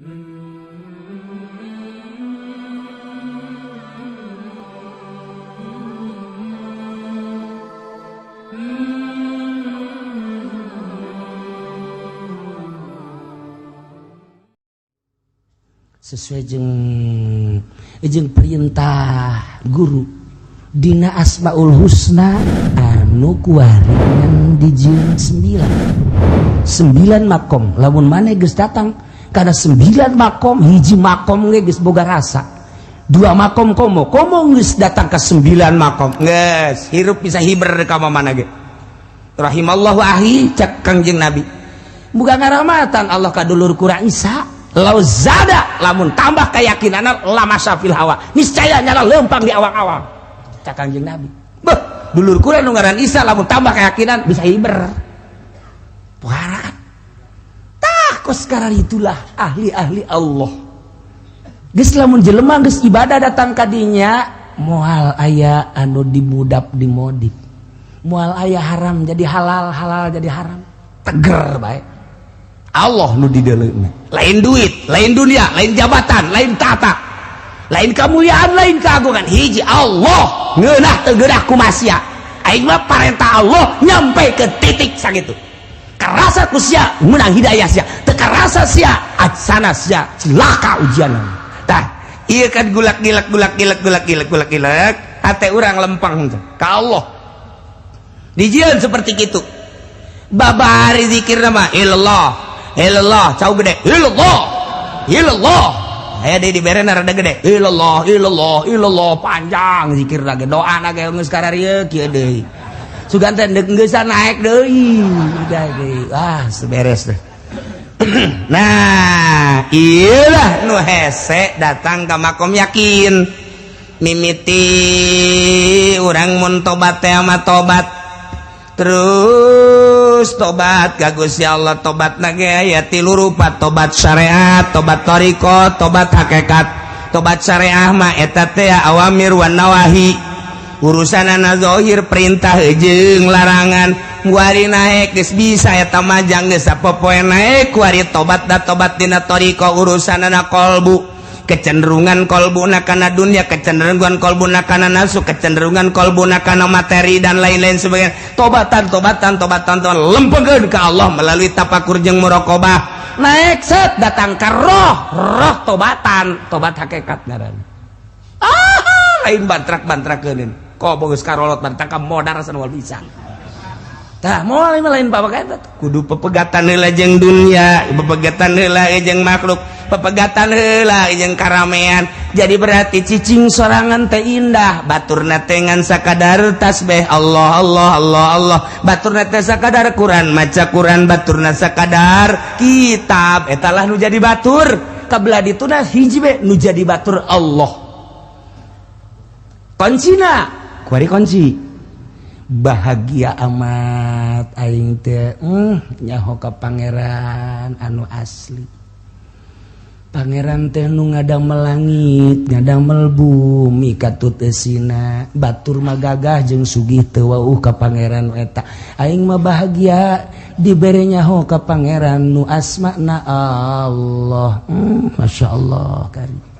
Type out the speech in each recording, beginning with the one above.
Sesuai jeung perintah guru dina Asmaul Husna anu kuari ngan dijieun sembilan sembilan makom. Lamun maneh geus datang kana sembilan makom, hiji makom ge geus boga rasa, dua makom komo komo geus datang ke sembilan makom, geus hirup bisa hiber ka mana ge. Rahimallahu ahi, cek Kangjeng Nabi, bukan ngaramatan Allah ka dulur kurang Isa, lau zada, lamun tambah keyakinan, lamasya fil hawa, niscaya nyala lempang di awang-awang. Cak Kangjeng Nabi, beh, dulur kurang nu ngaran Isa lamun tambah keyakinan bisa hiber. Pohara tah, kos sekarang itulah ahli-ahli Allah. Geus lamun jelema geus ibadah datang kadinya, moal aya anu dimudap dimodif, moal aya haram jadi halal, halal jadi haram, teger bae. Allah nu dideleuna, lain duit, lain dunia, lain jabatan, lain tata, lain kemuliaan, lain keagungan. Hiji Allah, ngeunah teu geunah kumaha aing mah parentah Allah nyampe ke titik sakitu. Karasa ku sia menang hidayah sia, teu karasa sia aksana sia cilaka ujian. Tah, ieu kan gulak gilak gulak gilak gulak gilak gulak gilak, hate urang lempang ka Allah. Dijieun seperti itu, babari zikir nama ilallah ilallah, cau gede ilallah ilallah, aya deui dibere rada gede ilallah ilallah ilallah, panjang zikir lagi, doa lagi, geus kararieu kieu deui, sugan teh deuk geus naik deui, udah deui, ah, seberes deh. Nah, iyalah nu hese datang ke makom yakin. Mimiti urang mun tobat teh ama tobat terus, tobat ka Gusti Allah. Tobat ge aya tilu rupa: tobat syariat, tobat thariqat, tobat hakikat. Tobat syariah mah eta teh awamir wan nawahi, urusanana zahir, perintah jeung larangan. Kuari naek geus bisa eta majang, geus sapopoe naek kuari tobat da tobat dina thariqah, urusanana kolbu, kecenderungan kolbuna kana dunia, kecenderungan kolbuna kana nafsu, kecenderungan kolbuna kana materi, dan lain-lain sebagainya. Tobatan, tobatan, tobatan, tobatan, lempengkeun ke Allah melalui tapakur jeung muraqabah. Naik set datang ke roh, roh tobatan, tobat hakikat ngaran. Ah, lain bantrak bantrakeun kok geus karolot bantrak ka modar asa bisa. Tah, moal lain bapak eta kudu pepegatan heula jeung dunia, pepegatan heula jeung makhluk, pepegatan heula jeung karamean. Jadi berarti cicing sorangan teh indah, baturna teh ngan sakadar tasbih Allah Allah Allah Allah, baturna teh sakadar Quran, maca Quran, baturna sakadar kitab. Eta lah nu jadi batur. Kabelah dituna hiji be nu jadi batur Allah. Kuncina kuari kunci bahagia amat aing teh, nyaho ka pangeran anu asli. Pangeran teh nu ngadamel langit, ngadamel bumi katut eusina. Batur mah gagah jeung sugih teu wauh ka pangeran eta. Aing mah bahagia dibere nyaho ka pangeran nu asmana Allah. Masya Allah kari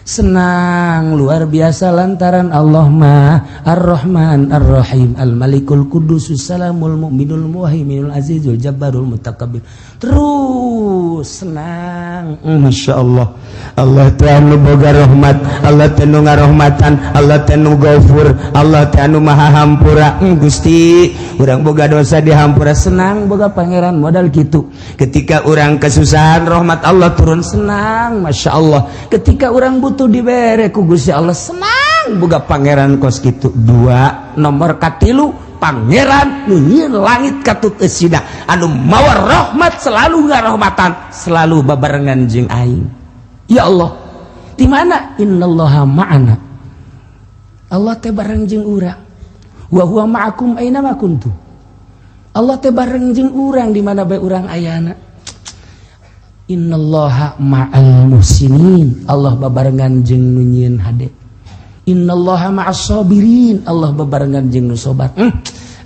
senang luar biasa lantaran Allah mah Ar-Rahman Ar-Rahim Al-Malikul Qudus Salamul Mu'minul Muhaiminul Azizul Jabbarul Mutakabbir. Terus senang, Masya Allah. Allah teh anu boga rahmat, Allah teh nu ngarohmatan, Allah teh nu Ghafur, Allah teh anu Maha Hampura. Gusti, urang boga dosa dihampura, senang boga pangeran modal gitu. Ketika urang kesusahan, rahmat Allah turun, senang, Masya Allah. Ketika urang butuh dibere ku Gusti Allah, senang boga pangeran kos gitu. Dua nomor katilu, pangeran nu nyieun langit katut eusina, anu mawa rahmat, selalu ngarohmatan, selalu babarengan jeung aing. Ya Allah, di mana innallaha ma'ana, Allah teh bareng jeung urang. Wa huwa ma'akum aina ma kuntum. Allah teh bareng jeung urang di mana bae urang ayana. Innallaha ma'al muhsinin, Allah babarengan jeung nu nyieun hade. Innallaha ma'as sabirin, Allah babarengan jeung nu sabar.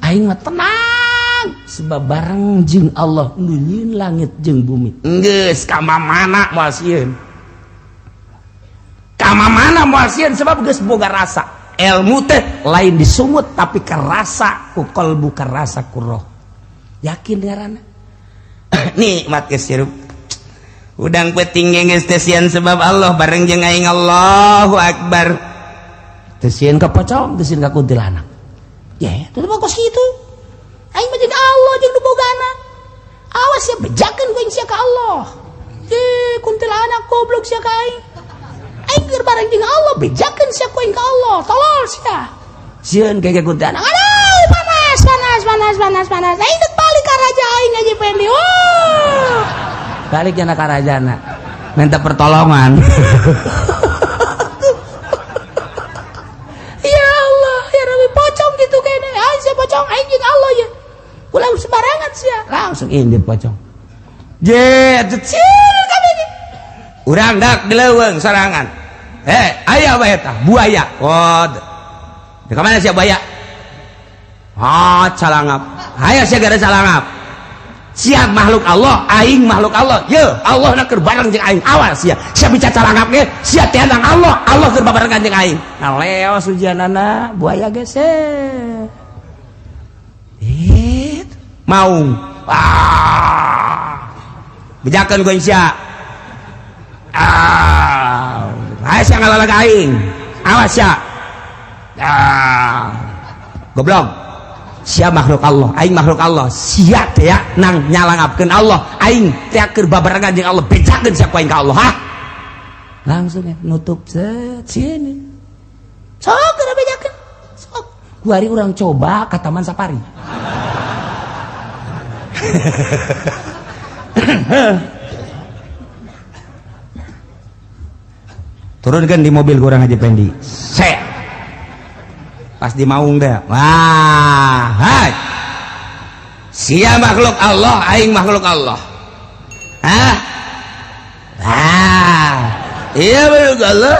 Aing mah tenang. Sebab bareng jeung Allah nu nyieun langit jeung bumi. Geus ka mana moal sieun. Ka mana moal sieun sebab geus boga rasa. Ilmu teh lain disungut tapi kerasa ku kalbu, kerasa ku roh. Yakin ngaranna. Nikmat geus hirup. Udang peuting geus teu sieun sebab Allah bareng jeung aing, Allahu Akbar. Teu sieun ka pocong, teu sieun ka kuntilanak. Ya, itu mah kos kitu. Aing mah jeung Allah jeung nu bogana. Awas ya bejakeun ku aing sia ka Allah. Eh, kuntilanak goblok sia ka aing. Aing keur bareng jeung Allah, bejakeun sia ku aing ka Allah. Tolol sia. Sieun kayak kuntilanak. Aduh, panas, panas, panas, panas, panas. Aing dek balik ka raja aing aja Pendi. Oh. Balik jana ka rajana. Minta pertolongan. Ya Allah, ya Rabbi, pocong gitu kayaknya. Aing sia pocong, aing jeung Allah ya. Ulah sembarangan sia. Langsung indit pocong. Je, cil kami. Urang dak di leuweung sorangan. Aya bae eta, buaya. Oh. Di mana sia buaya? Ah, calangap. Aya sia gara calangap. Sia makhluk Allah, aing makhluk Allah. Ye, Allah na keur bareng jeung aing. Awas sia. Sia bicara calangap ge, sia teh nang Allah, Allah keur babarengan jeung aing. Nah, leos ujianana buaya geus. Maung. Ah. Bejakeun ku sia. Ah. Hae sia ngalalag aing. Awas sia. Ah. Goblok. Sia makhluk Allah, aing makhluk Allah. Sia teh nang nyalangapkeun Allah, aing teh keur babarengan jeung Allah, bejakeun sia ku aing ka Allah, ha? Langsung ya nutup set sini. Sok keur bejakeun. Sok. Kuari urang coba ka Taman Safari. Turunkan di mobil kurang aja Pendi. Set. Pas di maung deh. Wah, hai. Sia makhluk Allah, aing makhluk Allah. Hah? Ah. Iya makhluk Allah.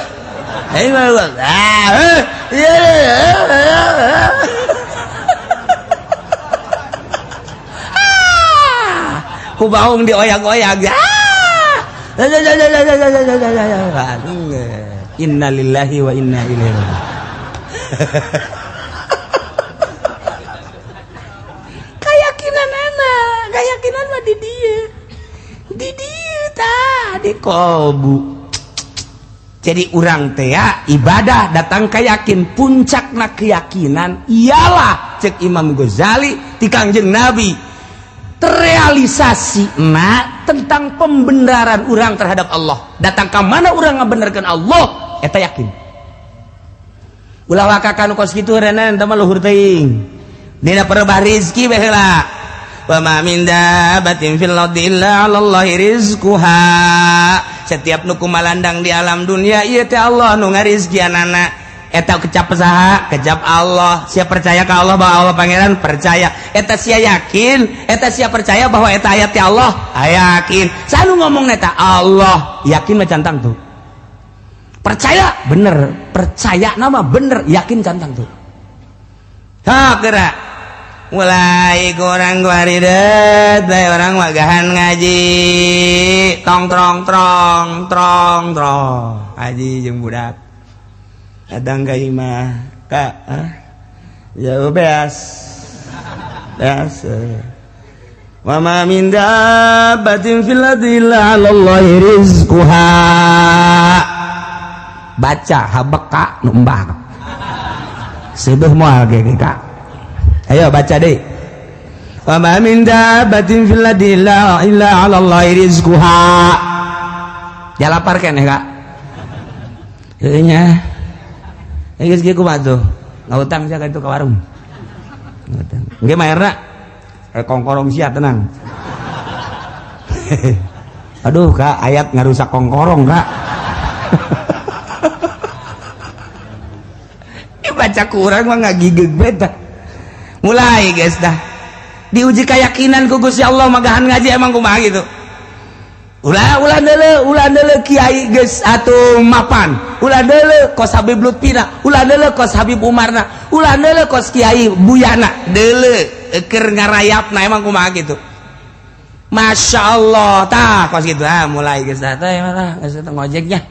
Aing makhluk Allah. Ah, iya. Ku baung dioyak-oyak. Innalillahi wa inna ilaihi raji'un. Keyakinan anak, keyakinan mah di dia. Di dia tah, di kolbu. Jadi urang teh ibadah datang keyakin, puncakna keyakinan ialah cek Imam Ghazali ti Kangjeng Nabi. Terrealisasi na tentang pembenaran urang terhadap Allah. Datang ke mana urang ngabenerkeun Allah, eta yakin. Ulah waka kanu kos kitu renan eta mah luhur teuing. Dina perebah rizki bae heula. Wa ma min dabbatin fil ardi illa 'alallahi rizquha. Setiap nu kumalandang di alam dunia ieu teh Allah nu ngarizkianana. Eta kecap saha? Kecap Allah. Sia percaya ka Allah bahwa Allah pangeran? Percaya. Eta sia yakin, eta sia percaya bahwa eta ayat ti Allah? Yakin. Sanu ngomong eta Allah, yakin mah cantang tuh. Percaya bener, percaya nama bener, yakin cantang tuh. Ha geura. Mulai kurang guaridet, orang wagahan ngaji. Tong trong trong trong trong. Ngaji jeung budak. Kadang ka imah kak, ya beas beas. Wa ma min dabbatin fil ardi illa 'alallahi rizquha. Baca habeka nu embah. Seubeuh moal ge kak. Ayo baca deh. Wa ma min dabbatin fil ardi illa 'alallahi rizquha. Ya lapar keneh kak. Heuh nya. Geus kieu kumaha tuh? Ngahutang sia ka itu ka warung. Ngahutang. Engke mayarna kongkorong sia tenang. Aduh kak, ayat ngarusak kongkorong kak. Baca kurang mah ngagigeg beta. Mulai guys dah. Diuji keyakinan ku Gusti Allah magahan ngaji emang kumaha gitu. Ulah ulah deuleu kiai geus atuh mapan. Ulah deuleu kos Habib Lutfina, ulah deuleu kos Habib Umarna, ulah deuleu kos Kiai Buyana. Deuleu. Keur ngarayap. Nah, emang kumaha gitu? Masya Allah, tah kos gitu. Ah, mulai geus teh mah geus ngojeknya,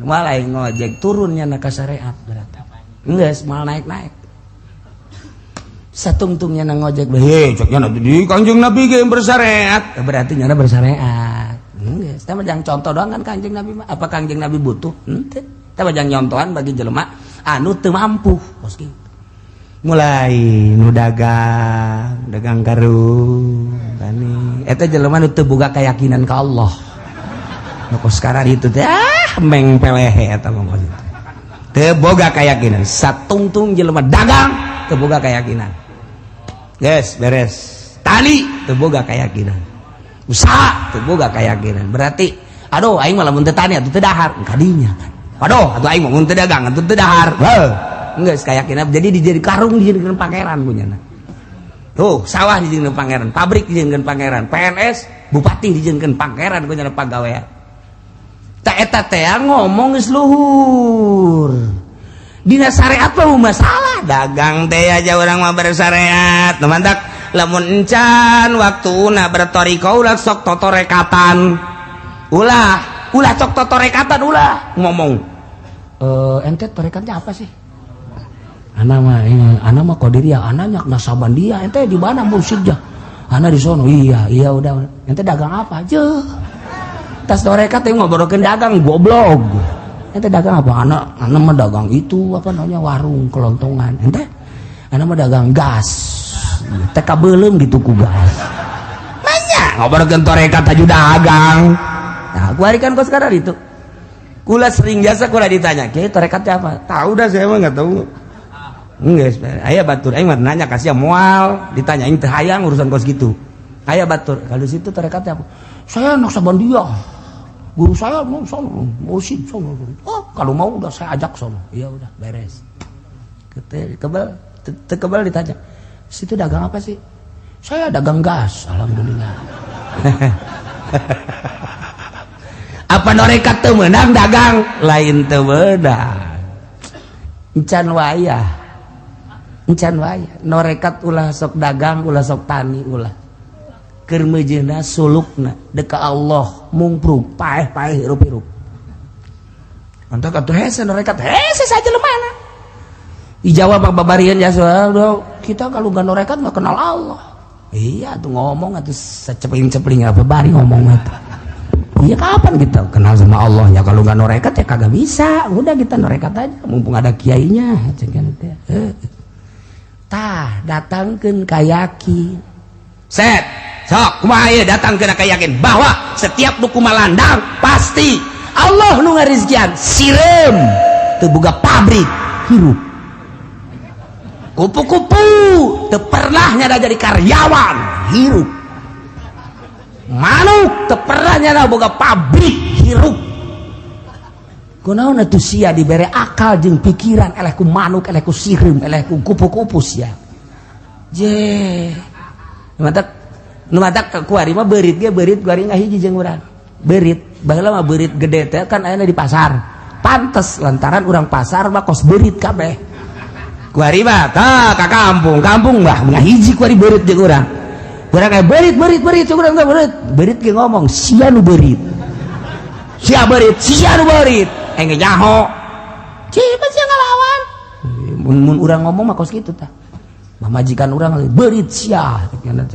mulai ngojek turunnya na ka syariat, berarti geus mal naik-naik satungtungnya na ngojek. Hei, ceknya nanti di Kanjeng Nabi ge bersyariat, berarti nyana bersyariat. Geus teh mah jang contoh doang kan Kanjeng Nabi mah. Apa Kanjeng Nabi butuh? Henteu. Teh mah jang nyontohan bagi jelema anu teu mampu kos kitu. Mulai nu dagang, dagang karung tani, eta jelema nu teu boga keyakinan ka Allah. Nu kos sekarang itu teh, ah, meng pelehe eta mah kos itu. Teu boga keyakinan. Satungtung jelema dagang teu boga keyakinan. Geus beres. Tani teu boga keyakinan. Usaha teu boga keyakinan. Berarti aduh, aing mah lamun teu tani atuh teu dahar kadinya kan. Aduh, atuh aing mah mun teu dagang atuh teu dahar. Heuh. Geus keyakinan jadi dijadi karung, dijadikan pangeran punyana. Tuh, sawah dijadikan pangeran, pabrik dijadikan pangeran, PNS, bupati dijadikan pangeran punyana pagawean. Tak eta teh ngomong geus luhur. Dina syariat mah masalah dagang teh aja orang mah bersyariat. Nu mantak lamun encan waktuna bertoriko ulah sok totorekatan. Ulah, ulah sok totorekatan, ulah ngomong. Eh, ente torekatnya apa sih? Ana mah ini, ana mah Qadiriyah, ana nyak Naqsyabandiyah, ente di mana mursyidnya? Ana di sono. Iya, udah. Ente dagang apa? Jeuh. Tas torekat teh ngobrolkeun dagang, goblok. Ente dagang apa? Ana mah dagang itu, apa namanya, warung kelontongan. Ente? Ana mah dagang gas. TK belum gitu ku gas. Nanya ngobrolkeun torekat aju dagang. Nah, kuari kan kok sekarang itu. Kula sering jasa kula ditanya, "Kiai, torekatnya apa?" Tahu dah, saya mah nggak tahu. Enggak, aya batur aing mah nanya kasih moal, ditanya aing teu hayang urusan kos gitu. Aya batur, kalau situ torekatnya apa? Saya Naqsyabandiyah. Guru saya mau sono, mursyid sono. Oh, kalau mau udah saya ajak sono. Iya udah, beres. Kebal, teu kebal ditanya. Situ dagang apa sih? Saya dagang gas, alhamdulillah. Apa norekat teu meunang dagang? Lain teu meunang. Encan wayah. Encan wayah. Norekat ulah sok dagang, ulah sok tani, ulah. Keur meujeuhna sulukna deka Allah mungprung paeh-paeh hirup-hirup. Mantap atuh hese norekat, hese saja lemana. Dijawab Pak babarian ya, kita kalau nggak norekat nggak kenal Allah. Iya tuh ngomong atuh secepling-cepling apa bari ngomong atuh. Iya, kapan kita kenal sama Allah ya kalau nggak norekat? Ya kagak bisa. Udah, kita norekat aja mumpung ada kiainya. Tah, datangkeun ka yakin. Set sok kumaha ieu datang kena yakin bahwa setiap nu kumalandang pasti Allah nu ngarizkian. Sireum teu boga pabrik hirup. Kupu-kupu teu pernah nyada jadi karyawan hirup. Manuk teu pernah nyada boga pabrik hirup. Kunaon atuh sia dibere akal jeung pikiran eleh ku manuk, eleh ku sireum, eleh ku kupu-kupu sia? Je matak nu matak kuari mah beurit ge, beurit kuari ngahiji jeung urang. Beurit baheula mah beurit gede teh kan aya di pasar, pantes lantaran urang pasar mah kos beurit kabeh. Kuari mah tah ka kampung, kampung mah ngahiji kuari beurit jeung urang. Urang kayak beurit, beurit, beurit urang teh beurit. Beurit ge ngomong, "Sia nu beurit, sia beurit, sia nu beurit." Engge nyaho. Cipa sia ngalawan. Mun mun urang ngomong mah kos kitu tah. Pamajikan urang, "Beurit sia,"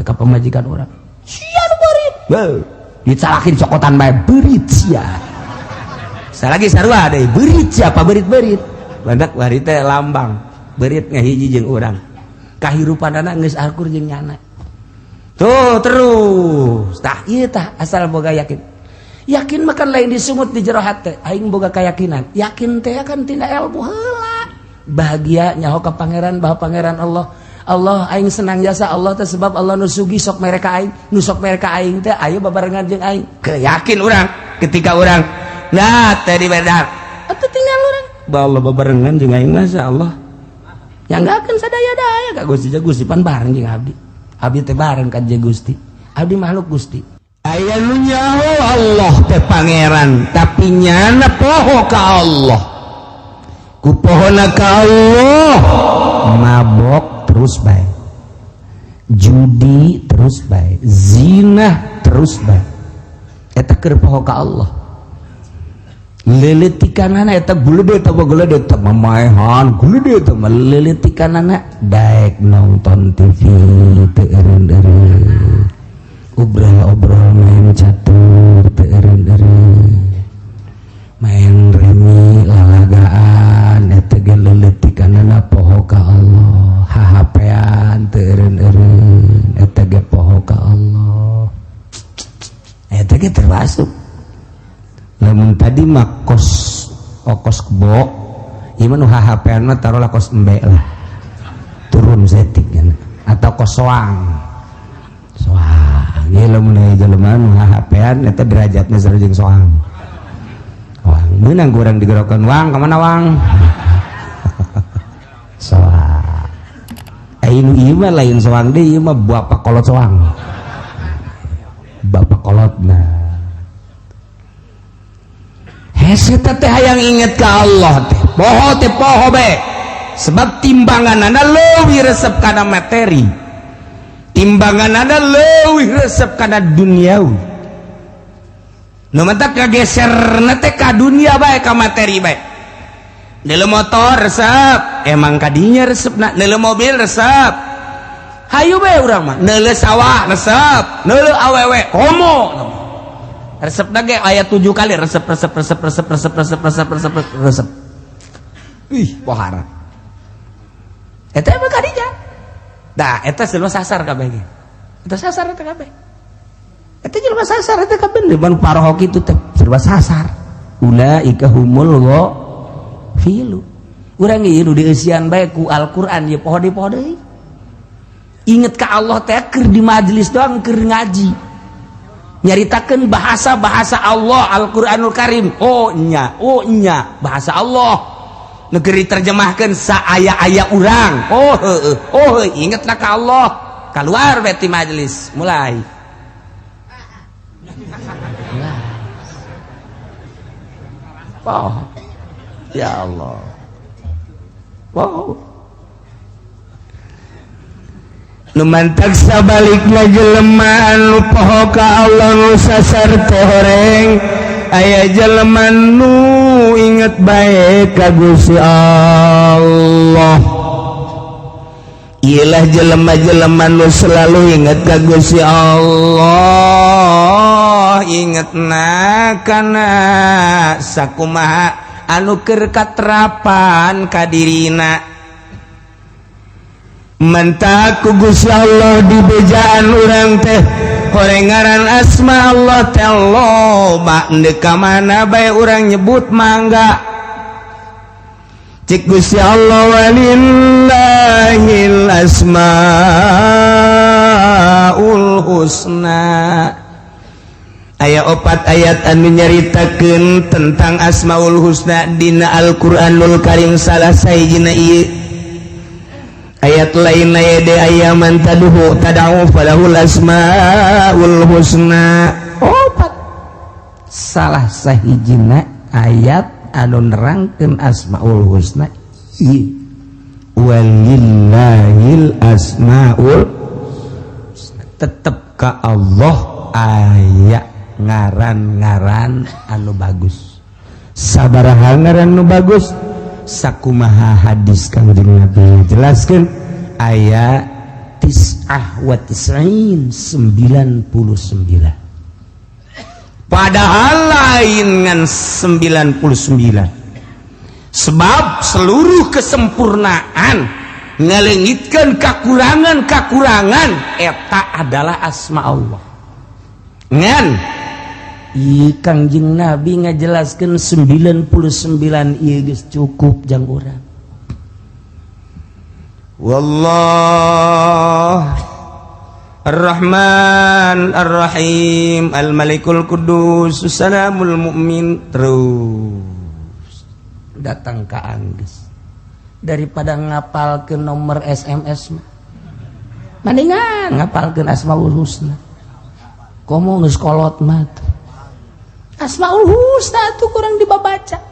ka pamajikan urang, "Sia nu beurit." Beuh, dicalakin cokotan bae, "Beurit sia." Salagi sarua deui, "Beurit sia," apa beurit-beurit. Bandak wari teh lambang beurit ngahiji jeung urang. Kahirupanana geus akur jeung nyana. Tuh terus. Tah ieu tah asal boga yakin. Yakin makan lain disungut di jero hate, aing boga keyakinan. Yakin teh kan tina ilmu heula. Bahagia nyaho ka pangeran bahwa pangeran Allah. Allah aing senang jasa Allah teh sebab Allah nu sugi sok mereka aing, nu sok mereka aing teh ayo babarengan jeung aing. Keyakin urang ketika urang nah tadi beda. Atuh tinggal urang. Bahwa Allah babarengan jeung aing, masa Allah. Yang enggak akan sadaya-daya ka Gusti, Gusti pan bareng jeung abdi. Abdi teh bareng ka jeung Gusti. Abdi makhluk Gusti. Aya nu nyaho Allah teh pangeran tapi nyana poho ka Allah. Ku pohona ka Allah mabok terus bae. Judi terus bae, zina terus bae, eta keur poho ka Allah. Leletikanana eta gulede eta gulede eta mamaehan gulede eta leletikanana daek nonton TV teu eureun-eureun, obrol-obrol main catur teu eureun-eureun, main remi lalagaan, eta ge leletikanana poho ka Allah. Hahapean teu eureun-eureun, eta ge poho ka Allah. Eta ge termasuk lamun tadi mah kos okos kebo, ieu mah nu hahapean mah taruhlah kos embe lah, turun setik kan, atau kos soang soang. Ieu lamun aya jelema nu hahapean, eta derajatna sarua jeung soang. Wang meunang kurang digerokan, "Wang, ka mana, Wang?" Soang. Aya nu ieu mah lain soang deui, ieu mah bapak kolot soang, bapak kolot. Nah, hese teh hayang inget ka Allah teh poho teh poho be, sebab timbangan anda leuwih resep kana materi, timbangan anda leuwih resep kana duniawi. Nu matak kageser teh ka dunia bae, ka materi bae. Neuleu motor resep, emang kadinya resep na. Neuleu mobil resep, hayu bae urang mah. Neuleu sawah resep, neuleu awewe komo resep ge ayat 7 kali resep, resep, resep, resep, resep, resep, resep, resep, resep. Ih, pohara eta emang kadinya dah. Eta jelema sasar kabeh ge, eta sasar, eta kabeh, eta jelema sasar, eta kabeh di paroho kitu teh jelema sasar. Ulaika humul ghafilun. Urang ieu nu dieusian bae ku Al-Qur'an ye poho deui, poho deui. Inget ka Allah teh keur di majelis doang, keur ngaji nyaritakan bahasa-bahasa Allah Al-Qur'anul Karim. Oh nya, oh nya, bahasa Allah negeri terjemahkan saaya-aya urang. Oh heueuh, oh ingetlah ka Allah. Keluar beti majelis mulai mulai. Oh ya Allah, wow. Nu mantak sabalikna jelema anu poho ka Allah nu sasar teh horeng. Aya jelema nu inget bae ka Gusti Allah. Iyalah jelema-jelema nu selalu inget ka Gusti Allah, ingetna kana sakumaha anu keur katerapan ka dirina. Mantak ku Gusti Allah di bejaan urang teh horeng ngaran asma Allah teh loba, ndek ka mana bae urang nyebut mangga. Cik Gusti Allah, walillahil asmaul husna. Aya opat ayat anu nyaritakeun tentang asmaul husna dina Al-Qur'anul Karim. Salah sahijina ieu ayat lain aya de, ayyaman taduhu tad'u falahul asmaul husna. Opat, salah sahijina ayat anu nerangkeun asmaul husna ieu, walillahil asmaul husna. Tetep ka Allah aya ngaran-ngaran anu bagus. Sabaraha ngaran nu bagus? Sakumaha hadis Kangjeng Nabi jelaskan, aya tis'ah wa tis'in, 99. Padahal lain ngan 99, sebab seluruh kesempurnaan ngalengitkan kekurangan-kekurangan eta adalah asma Allah. Ngan Kangjeng Nabi ngajelaskan 99 ieu geus cukup jang urang. Wallah Ar-Rahman Ar-Rahim Al-Malikul Kudus Salamul Mu'min, terus datang ke angges. Daripada ngapal ke nomor SMS mah mendingan ngapalkeun Asmaul Husna. Komo geus kolot mah, Asmaul Husna tuh kurang dibaca.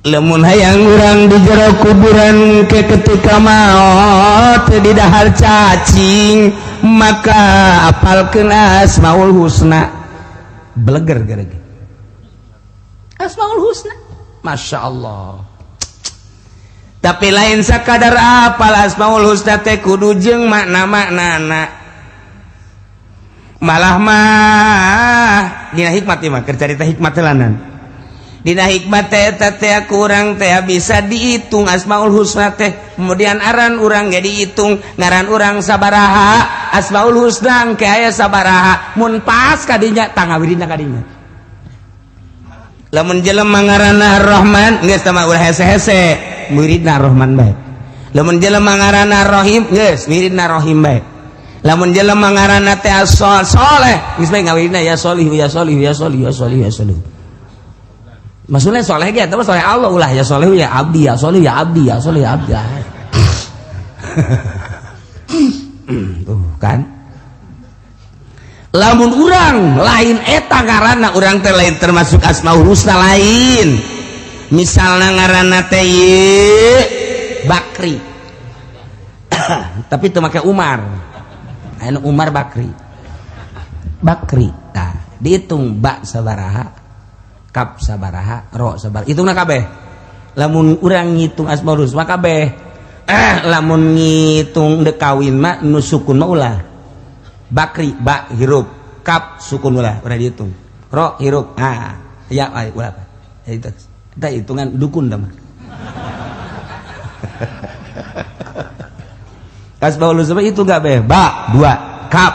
Lamun hayang urang di jero kuburan ke ketika maot di dahar cacing, maka apalkeun Asmaul Husna. Beleger gara-gara Asmaul Husna, Masya Allah. Tapi lain sakadar apal Asmaul Husna teh, kudu jeung makna-maknana. Malah mah dina hikmat mah keur carita hikmat heulaan. Dina hikmat teh eta teh kurang teh bisa dihitung Asmaul Husna teh, kemudian aran urang ge dihitung, ngaran urang sabaraha, Asmaul Husna engke aya sabaraha. Mun pas kadinya, tangawirina kadinya. Lamun jelema ngaranna Ar-Rahman, geus tah mah ulah hese-hese, muridna Ar-Rahman bae. Lamun jelema ngaranna Ar-Rahim, geus wiridna Rahim bae. Lamun jelema ngaranna teh As-Soleh, geus bae ngawiridna ya Solih, ya Solih, ya Solih, ya Solih, ya Solih. Maksudnya soleh ge eta soleh Allah, ulah ya soleh ya abdi, ya soleh ya abdi, ya soleh ya abdi. Tuh kan, lamun urang lain eta ngaranna, urang teh lain termasuk Asmaul Husna. Lain misalnya ngaranna teh Bakri, tapi itu make Umar, anu Umar Bakri, Bakri. Nah, dihitung ba sabaraha, kap sabaraha, ro sabaraha, hitungna kabeh. Lamun urang ngitung Asmaul Husna kabeh, lamun ngitung dek kawin mah nu sukun mah ulah. Bakri, ba hirup, kap sukun ulah, ulah dihitung, ro hirup, ah ya ulah. Ya, itu kita hitungan dukun dah mah. Asmaul Husna itu kabeh, ba 2, kap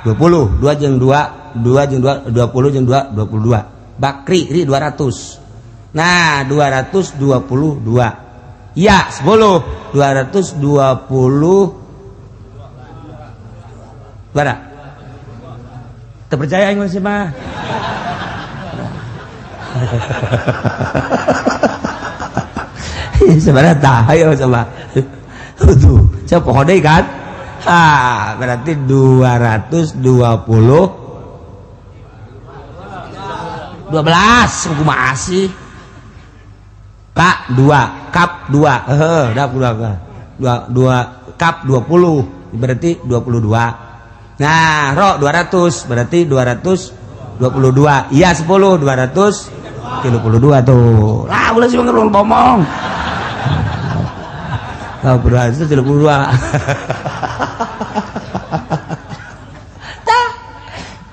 20, 2 jeung 2, 2 jeung 2, 20 jeung 2, 22. Bakri ri 200. Nah, 222. Ya, 10, 220 bara. Terpercaya aing masih mah. Sebenarnya tah ayo coba. Tuh, coba poho deui kan? Ah, berarti 220 12 kumaha sih? K 2, kap 2. Heeh, dah 2 2 2 kap 20 berarti 22. Nah, ro 200 berarti 222. Iya, 10, 232 tuh. Lah, ulah sih ngerung ngomong. Oh, 232. Tah.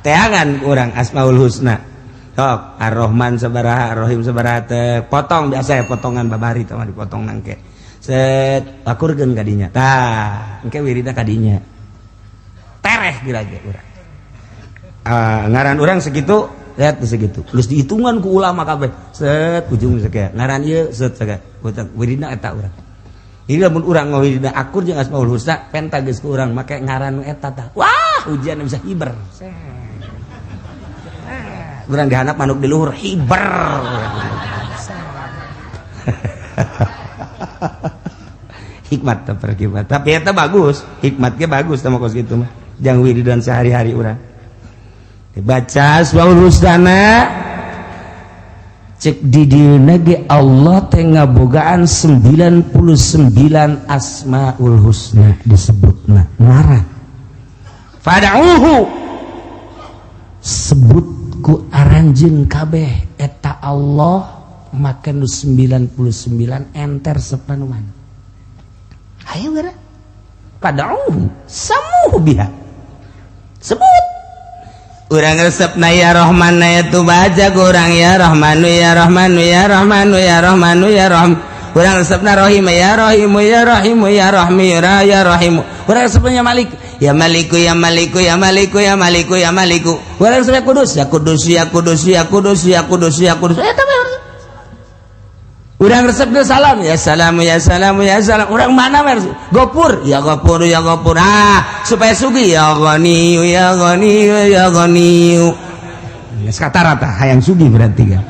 Teangan urang Asmaul Husna. Sok, Ar-Rahman sabaraha, Ar-Rahim sabaraha teh potong biasa ya, potongan babari teh mah dipotong nangke. Set akurkeun ka dinya. Tah, engke wiridna ka dinya. Tereh dirage urang. Ngaran urang segitu, lihat segitu. Geus dihitungan ku ulama kabeh. Set ujung sakieu. Ngaran ieu set sakieu. Wiridna eta urang. Ini lamun urang ngawiridna akur jeung Asmaul Husna, penta geus ku urang make ngaran nu eta tah. Wah, ujian bisa hiber. Urang dihandap manuk di luhur hiber. Hikmat teh perkibat. Tapi eta bagus, hikmatnya bagus sama kos kitu mah. Jang wiridan sehari-hari urang. Dibaca Asmaul Husna, cek di dieuna ge Allah teh ngabogaan 99 Asmaul Husna disebutna ngaran. Fad'uhu, sebut ku aranjeun kabeh eta Allah make nu 99 enter sepanuman. Ayo geura. Fad'uhu samuhu biha. Sebut. Urang resepna ya Rahman ya tu baca kurang ya Rahmanu ya Rahmanu ya Rahmanu ya Rahmanu ya Rahim. Urang resepna Rahim ya Rahimu ya Rahimu ya Rahmi ya Rahimu. Urang resepna Malik ya Maliku ya Maliku ya Maliku ya Maliku ya Maliku. Urang resepna Kudus ya Kudus ya Kudus ya Kudus ya Kudus ya Kudus. Eta urang resepna salam ya salamu ya salamu ya salam. Urang mana mer Gopur ya Gopur ya Gopur. Ah, supaya sugi ya Ghani ya Ghani ya Ghani. Geus kata rata hayang sugi berarti kan.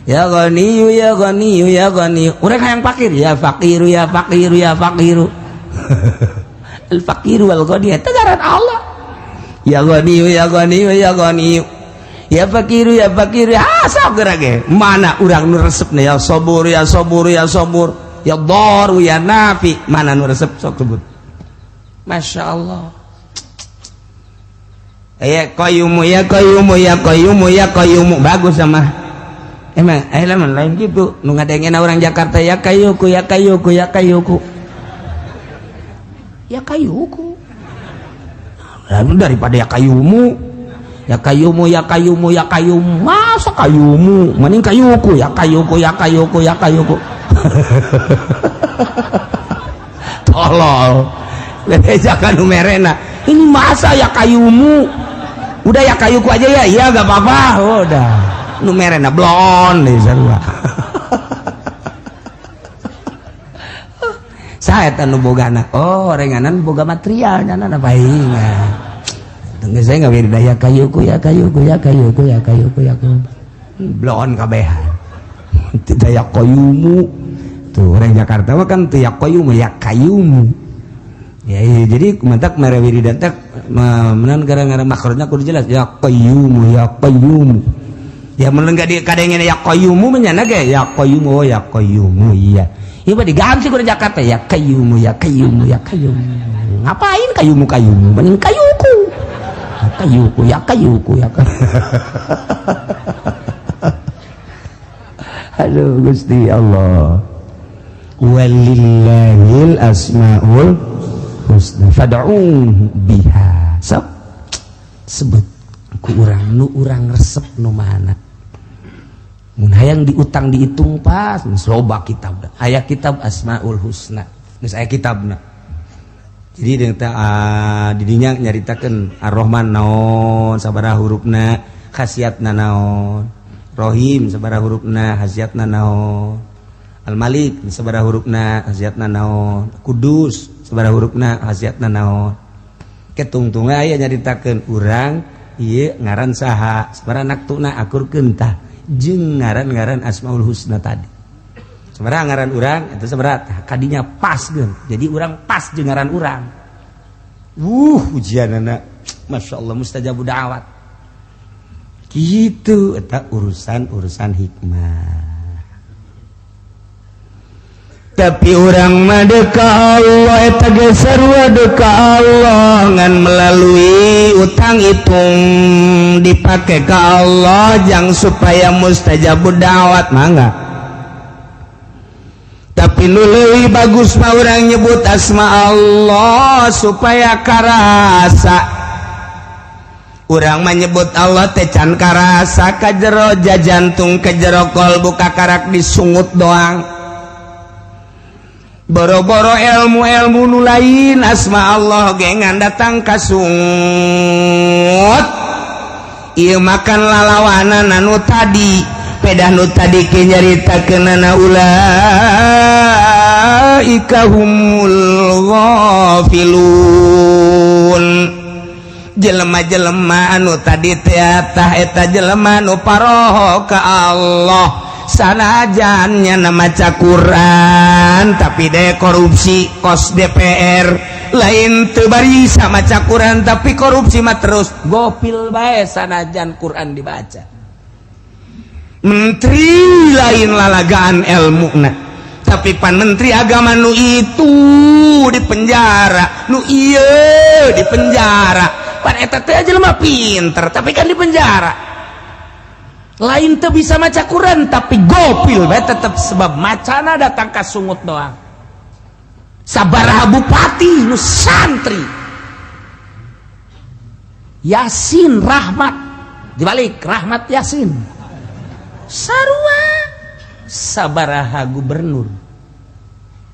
Ya Ghani ya Ghani ya Ghani. Urang hayang fakir ya fakiru ya fakiru ya fakiru. Al fakiru wal ghani eta ngaran Allah. Ya Ghani ya Ghani ya Ghani. Ya fakiru ya fakiru, ah sok geura ge. Mana urang nu resepna ya sabur ya sabur ya sabur ya daru ya nafi, mana nu resep sok sebut. Masya Allah. Ya qayyumu ya qayyumu ya qayyumu ya qayyumu, bagus sama. Emang lamun lain gitu nu ngadengena orang Jakarta ya kayuku ya kayuku ya kayuku. Ya kayuku. Lalu daripada ya kayumu ya kayumu ya kayumu ya kayumu, masa kayumu mending kayuku ya kayuku ya kayuku ya kayuku. Tolol. Bebejakan nu merena. Ini masa ya kayumu. Udah ya kayuku aja ya. Iya gak apa-apa. Udah. Nu merena blon deh sarua. Saya eta nu bogana. Oh, renganan boga material nyana paingan. Tunggu saya nggak beda ya kayuku ya kayuku ya kayuku ya kayuku ya kayuku. Blon kabehan. Tidak ya kayumu. Tuh orang Jakarta mah kan teu ya kayumu ya kayumu. Ya, iya, jadi mantak mere wiridan teh menan gara-gara makhrajna kudu jelas ya qayyumu ya qayyumu. Ya mun enggak di kadengena ya qayyumu menyana ge ya qayyumu oh ya qayyumu iya. Ieu mah diganti ku Jakarta ya qayyumu ya qayyumu ya qayyumu. Ngapain kayumu kayumu? Mending kayuku. Kayuku ya kayuku ya. Aduh Gusti Allah. Walillahil asmaul husna fad'uhu biha. Sok sebut ku urang nu urang resep nu mana. Mun hayang diutang dihitung pas loba kitab. Aya kitab Asmaul Husna. Geus aya kitabna. Jadi deung teh didinya nyaritakeun Ar-Rahman naon sabaraha hurufna, khasiatna naon. Rahim sabaraha hurufna, khasiatna naon. Al-Malik sabaraha hurufna, khasiatna naon. Kudus sabaraha hurufna, khasiatna naon. Ketungtunga aya nyaritakeun urang ieu ngaran saha, sabaraha naktuna akurkeun tah jeung ngaran-ngaran Asmaul Husna tadi. Sabaraha ngaran urang eta sabaraha kadinya pas geun. Jadi urang pas jeung ngaran urang. Ujianana masyaallah mustajabu da'wat. Gitu eta urusan-urusan hikmah. Tapi orang mah deka Allah eta ge sarua deka Allah ngan melalui utang hitung dipake ka Allah jang supaya mustajabud da'wat mangga. Tapi nu leuwih bagus mah urang nyebut asma Allah supaya karasa. Urang menyebut Allah teh can karasa ka jero jantung ka jero kolbu kakarak disungut doang. Boro-boro ilmu-ilmu nu lain asma Allah gengan datang ka sungut. Ieu makan lalawanan anu tadi pedah nu tadi ke nyaritakeunana ulaika humul ghafilun. Jelema-jelema anu tadi teh tah eta jelema nu paroho ka Allah. Sanajannya nama maca Quran tapi deh korupsi kos DPR lain teu barisa maca Quran tapi korupsi mah terus gopil bae sanajan Quran dibaca. Menteri lain lalagaan elmuna tapi pan menteri agama nu itu di penjara nu ieu di penjara pan eta teh jelema pinter tapi kan di penjara. Lain teu bisa maca Quran tapi gopil bae tetep sebab macana datang ka sungut doang. Sabaraha bupati nu santri Yasin Rahmat dibalik Rahmat Yasin sarua sabaraha gubernur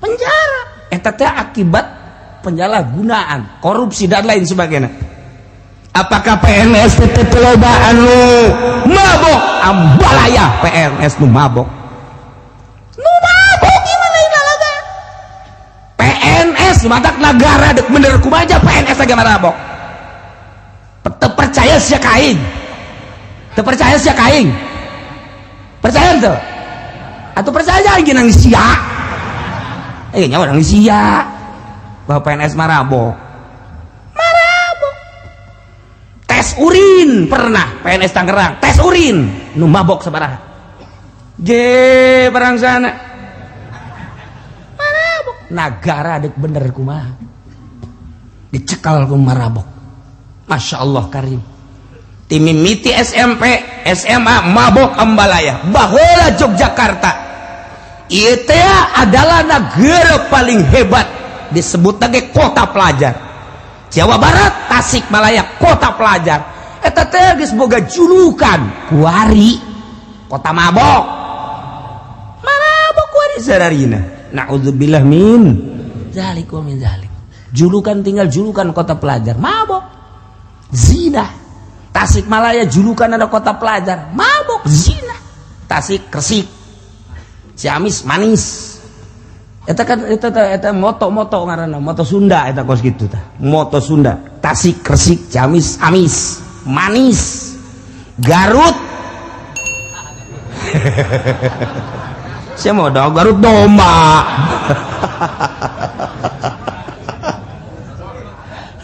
penjara eta teh akibat penyalahgunaan korupsi dan lain sebagainya. Apakah PNS teh loba anu mabok? Ambalaya PNS nu mabok. Nu mabok gimana ini lalaga? PNS matak negara dek bener kumaha PNS lagi mabok. Teu percaya sia ka aing. Teu percaya sia ka aing. Percaya teu? Atuh percaya aing nang sia. Nyawa nang sia. Bahwa PNS marabok. Tes Tes urin pernah PNS Tangerang, tes urin nu mabok sabaraha? Je perang sana. Marabok. Nagara dek bener kumaha. Dicekal ku marabok. Masya Allah karim. Timimiti SMP, SMA mabok ambalaya. Baheula Yogyakarta. Ieu teh adalah negara paling hebat, disebut lagi kota pelajar. Jawa Barat, Tasikmalaya, kota pelajar. Eta teh geus boga julukan kuari kota mabok. Mabok kuari sararina. Naudzubillah min zalik wa min zalik. Julukan tinggal julukan kota pelajar, mabok. Zina. Tasikmalaya julukan ada kota pelajar, mabok, zina. Tasik Resik. Ciamis manis. Eta kan eta eta moto-moto ngaranna, moto Sunda eta kos kitu tah. Moto Sunda, Tasik Resik, Ciamis amis, manis. Garut. Saya mau dong Garut domba.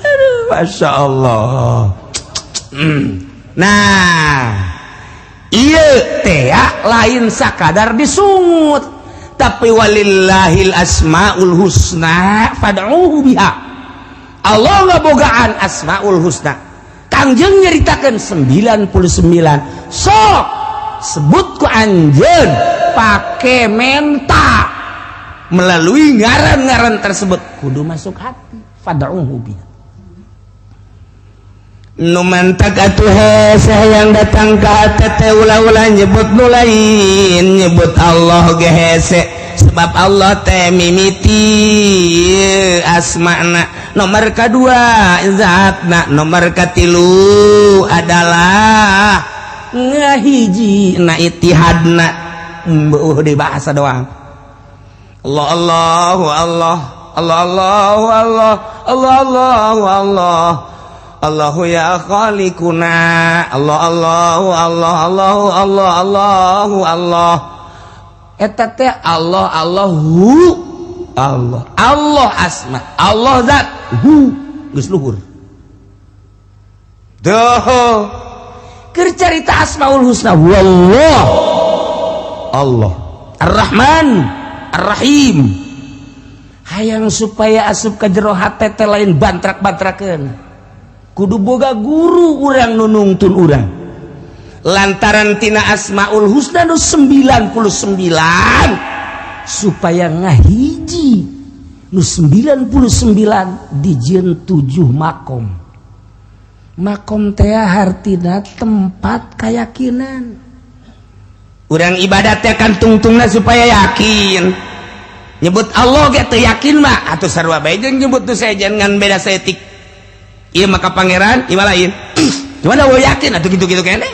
Aduh, Masya Allah. Nah, ieu teh lain sakadar disungut, tapi walillahil asmaul husna fad'uhu biha. Allah ngabogaan asmaul husna. Kangjeng nyeritakeun 99. Sok sebut ku anjeun pake menta melalui ngaran-ngaran tersebut kudu masuk hati, fad'uhu biha. Nu mantak atuh hese yang datang ka hate ulah-ulah nyebut nu lain, nyebut Allah ge hese, sebab Allah teh mimiti asmana, nomor kedua zatna, nomor katilu adalah ngahiji na itihadna. Beuh di bahasa doang. Allah Allahu Allah Allah Allahu Allah Allah Allahu Allah Allahu ya khaliquna Allah Allahu Allah Allahu Allah Allahu Allah. Eta teh Allah Allahu Allah Allah asma Allah zat hu geus luhur. Duh keur carita asmaul husna wallah Allah Ar-Rahman Ar-Rahim. Hayang supaya asup ka jero hate teh lain bantrak-bantrakeun, kudu boga guru urang nu nungtun urang. Lantaran tina asmaul husna nu 99 supaya ngahiji nu 99 dijieun 7 makom. Makom teh hartina tempat keyakinan. Urang ibadat teh kan tungtungna supaya yakin. Nyebut Allah ge teu yakin mah atuh sarua bae jeung nyebut nu sejen ngan beda saeutik. Iya maka pangeran, iya lain. Cuman dah yakin atau gitu-gitu kene.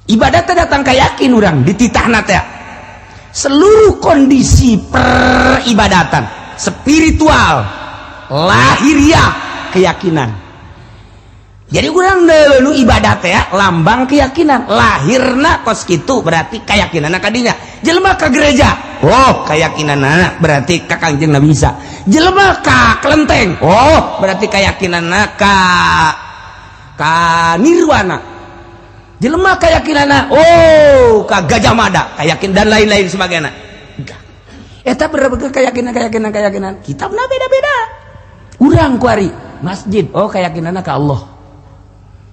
Ibadah teh datang ka yakin urang dititahna teh. Seluruh kondisi peribadatan, spiritual, lahiriah, keyakinan. Jadi urang nu ibadah teh lambang keyakinan, lahirna kos kitu berarti keyakinan kadinya. Jelema ka gereja, oh keyakinanna berarti ka Kangjeng Nabi Isa. Jelema ka kelenteng, oh berarti keyakinanna ka nirwana. Jelema keyakinanna oh ka Gajah Mada, keyakin dan lain-lain sebagainya. Eta berbagai keyakinan keyakinan keyakinan. Kitabna beda-beda. Urang kuari masjid, oh keyakinanna ka Allah.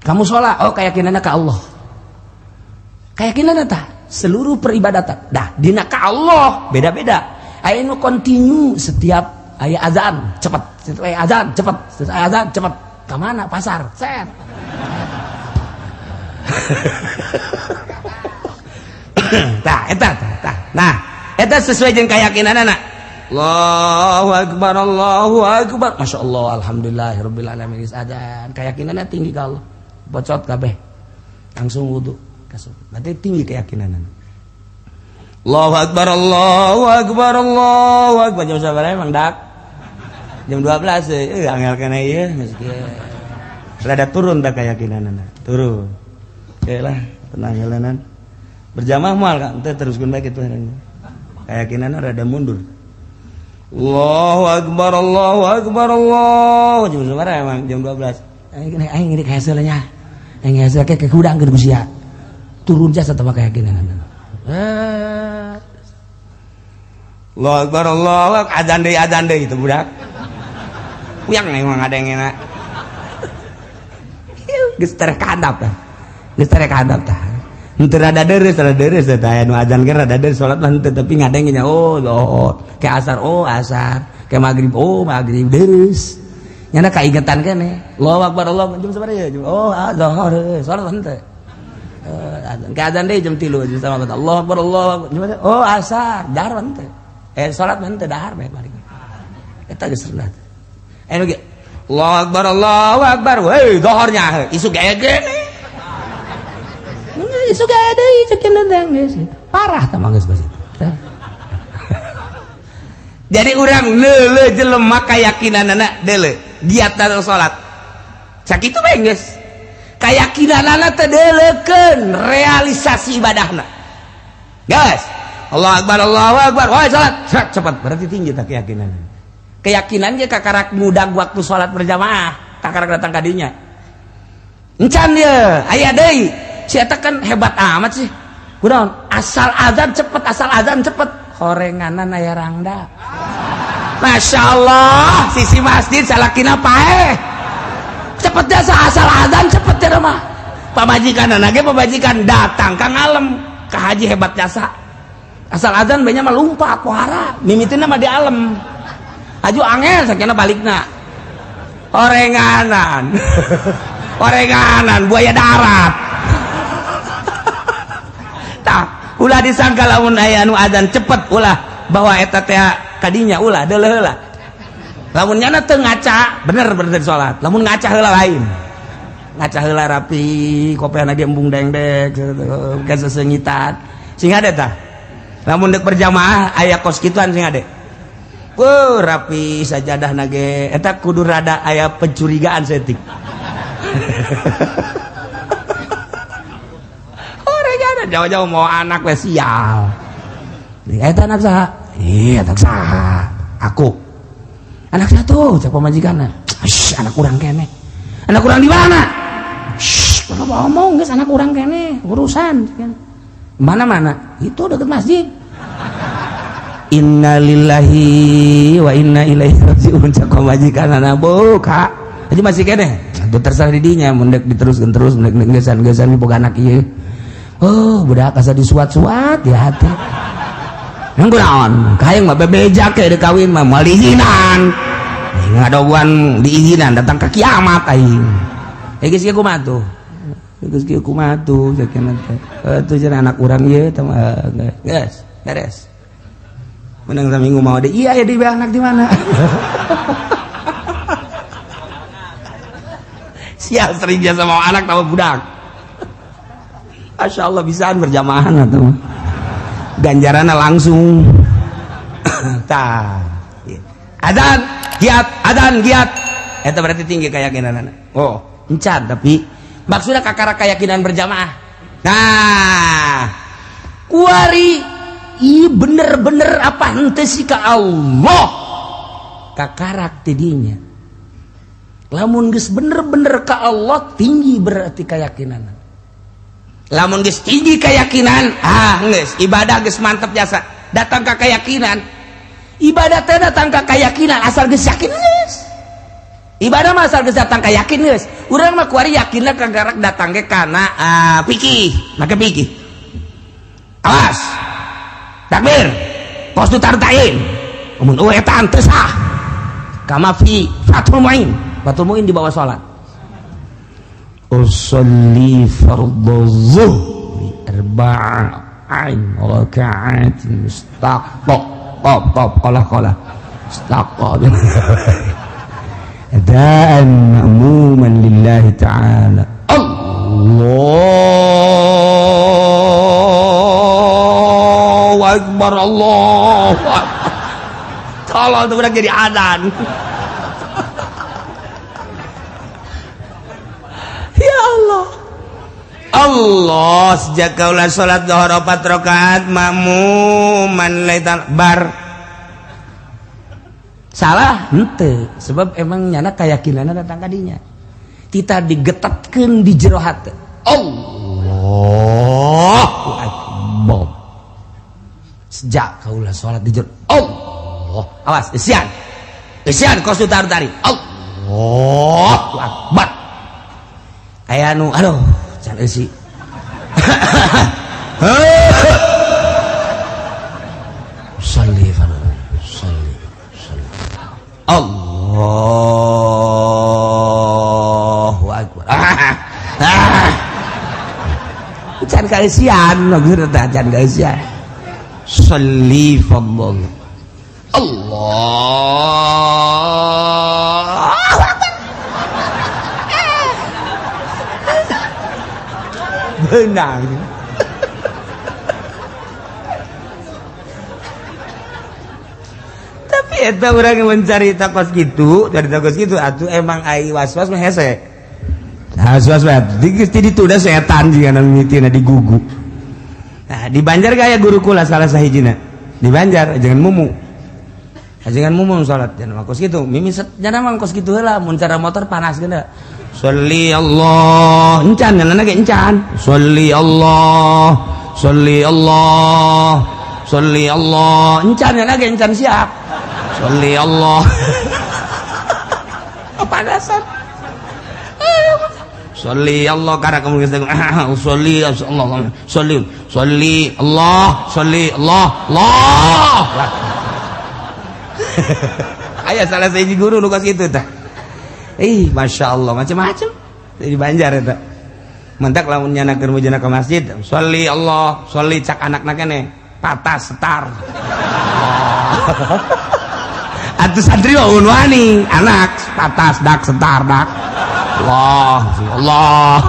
Kamu sholat, oh keyakinanna ka Allah. Keyakinanna tah seluruh peribadatan. Dah dina ka Allah beda-beda. Aya nu continue setiap aya azan cepat, setiap aya azan cepat, setiap aya azan cepat. Ka mana pasar? Set. Tah eta tah. Nah, eta sesuai jeung keyakinanna. Allahu akbar, Allahu akbar. Masya Allah, alhamdulillahirabbil alamin. Azan. Keyakinanna tinggi ka Allah. Bocot kabeh. Langsung wudu. Berarti tinggi keyakinan. Allahu akbar, Allahu akbar, Allahu akbar. Jam sabaraha emang dak? Jam 12 angel kana ieu geus rada turun tak keyakinanna. Turun. Oke lah, tenang jalanan. Berjamaah moal kan teh teruskeun bae kitu keyakinanna rada mundur. Allahu akbar, Allahu akbar, Allah. Jam sabaraha emang? Jam 12. Aing aing rek hasil nya. Aing hasil ke hudang keur sia. Turun jasa teh keyakinan. Allahu Akbar, Allah adzan deui itu budak. Kuyang emang ada yang enak. Geus terkadap tah. Geus terkadap tah. Henteu rada deres teh aya nu adzan ge rada deres salat mah henteu tapi ngadengnya oh oh ke asar oh asar, ke maghrib oh maghrib deres. Nyana kaingetan keneh. Allahu Akbar Allah jam sabaraha ya? Oh azhar salat henteu. Adzan ke adzan deui jam 3 jam sama Allahu Akbar Allah oh asar dahar henteu. Salat mah henteu dahar bae balik. Eta geus rendah. Anu ge Allahu Akbar Allahu Akbar weh dohornya isuk ege. Isuk aya deui cek nendang geus. Parah tah mah geus bas. Jadi urang leuleuh jelema kayakinanana deuleu giat dalam salat. Sakitu bae geus. Kayakinanana teh deuleukeun realisasi ibadahna. Geus. Allah Akbar Allahu Akbar. Woi salat. Cepat berarti tinggi tah keyakinan. Keyakinan ge kakarak mudag waktu salat berjamaah, kakarak datang ka dinya. Encan ye, aya deui. Si eta kan hebat amat sih. Kunaon? Asal azan cepet, horenganan aya rangda. Masya Allah, sisi masjid salakina paeh. Cepet jasa asal azan cepet ya mah. Pamajikan ge pamajikan datang ka ngalem, ka haji hebat jasa. Asal azan banyak mah lumpat pohara, mimitina mah di alem. Aju angel sakina balikna. Horenganan. Horenganan buaya darat. Tah, ulah disangka lamun aya anu adzan cepet ulah bahwa eta teh kadinya ulah deuleuh heula. Lamun nyana teu ngaca, bener bener salat. Lamun ngaca heula lain. Ngaca heula rapi, kopeana ge embung dengdek, ka sesengitan. Sing ade tah. Lamun deuk berjamaah aya kos kituan sing ade. Wuh, rapi sajadah nage eta kudu rada aya pencurigaan setik. Orang jauh-jauh mau anak we sial. Eta anak saha? Ih, anak saha? Aku. Anak satu, cek pamajikanna. Shh, anak urang keneh. Anak urang di mana? Shh, ulah ngomong geus anak urang keneh, urusan. Mana-mana? Itu deket masjid. Innalillahi wa inna ilaihi rajiun cek pamajikanna buka. Jadi masih keneh. Atuh terserah di dinya mun deuk diteruskeun terus mun deuk gesan-gesan boga anak ieu. Oh, budak asa disuat-suat di hati. Yang kunaon? Kahayang mah bebeja ke deuk kawin mah moal diizinan. Aing ngadoguan diizinan datang ke kiamat aing. Geus kieu kumaha tuh? Geus kieu kumaha tuh sakeuna teh. Atuh cenah anak urang ieu teh mah geus, beres. Menang saminggu mau deh. Iya ya di anak di mana? Sial sering biasa mau anak sama budak. Masya Allah bisaan berjamaah atau ganjarannya langsung. Tah. Adzan giat, adzan giat. Eta berarti tinggi keyakinan. Oh, encan tapi maksudnya kakara keyakinan berjamaah. Nah, kuari i bener-bener apa henteu sih ka Allah. Kakarak tidinya. Lamun geus bener-bener ka Allah tinggi berarti keyakinan. Lamun geus tinggi keyakinan, ah geus ibadah geus mantep jasa. Datang ka keyakinan. Ibadah teh datang ka keyakinan asal geus yakin geus. Ibadah mah asal geus datang ka yakin geus. Urang mah kuari yakinna kagarak datang ge kana fikih, make fikih. Awas. Takbir. Pos du tartain. Mun eueuh eta teu sah. Kama fi Fathul Muin. Fathul Muin di bawah salat. Usolli fardhu zuhri arba'in raka'atin mustaqaq qaf qaf qala qala mustaqaq adaan ma'muman lillahi ta'ala. Allahu akbar Allahu akbar. Tolong tuh budak jadi adzan. Ya Allah. Allah sejak kaulah salat zuhur 4 rakaat makmuman laitan bar. Salah henteu sebab emang nyana keyakinanna datang ka dinya. Tita digetatkeun di jero hate. Allahu akbar. Sejak kaulah salat di jero Allah, awas isian. Isian kos taruh tari. Allahu akbar. Aya nu aduh can eusi. Sholli sholli sholli. Allahu akbar. Ah. Can kaeusian maksudna teh can kaeusian. Sholli fadl. Allah akbar. Benang. Tapi eta urang mencari takos gitu, dari takos gitu atuh emang ai was-was mah hese. Was-was mah di ditu da setan jiga mimitina digugu. Nah, di Banjar gaya guru kula salah sahijina. Di Banjar jangan mumu. Jangan mumu salat jangan kos kitu. Mimi jangan mah kos kitu heula mun cara motor panas geuna. Sholli Allah, encan nyanana ge encan. Sholli Allah, sholli Allah, sholli Allah, encan nyanana ge encan siap. Sholli Allah. Kepanasan. Sholli Allah karena kamu geus sholli Allah, sholli, sholli Allah, sholli Allah, Allah. Aya salah sahiji guru nu kos kitu tah. Ih, masya Allah, macam-macam di Banjar eta. Mentak lamun nyana keur mujana ke masjid, sholli Allah, sholli cak anakna keneh, patas setar. Atuh santri mah wani, anak patas dak setar dak. Allah, Allah.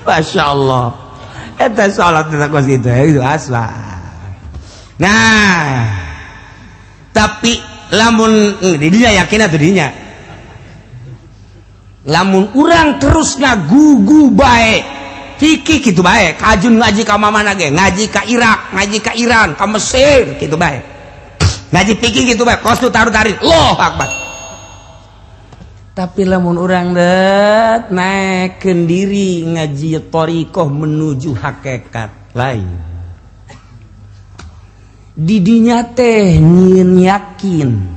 Masya Allah. Eta salat eta kos kitu, itu asla. Nah, tapi lamun didinya yakin atau didinya lamun urang terus ngagugu bae fikih kitu bae kajun ngaji ka mana ge ngaji ka Irak ngaji ka Iran ka Mesir kitu bae ngaji fikih kitu bae kos taruh tarik Allahu akbar. Tapi lamun urang det naikkeun diri ngaji thariqah menuju hakikat lain didinya teh nyin yakin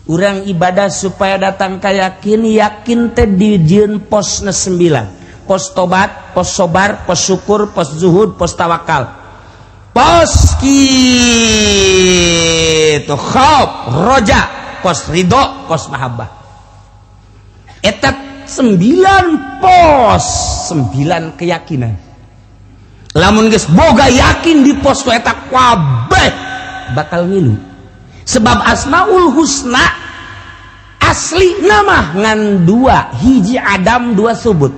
urang ibadah supaya datang ka yakin yakin teh dijieun posna 9 pos tobat pos sobar pos syukur pos zuhud pos tawakal pos kitu khauf roja pos ridho pos mahabbah. Eta 9 pos 9 keyakinan. Lamun geus boga yakin di pos eta kabeh bakal ngilu. Sebab Asmaul Husna asli nama ngan 2 hiji adam 2 subut.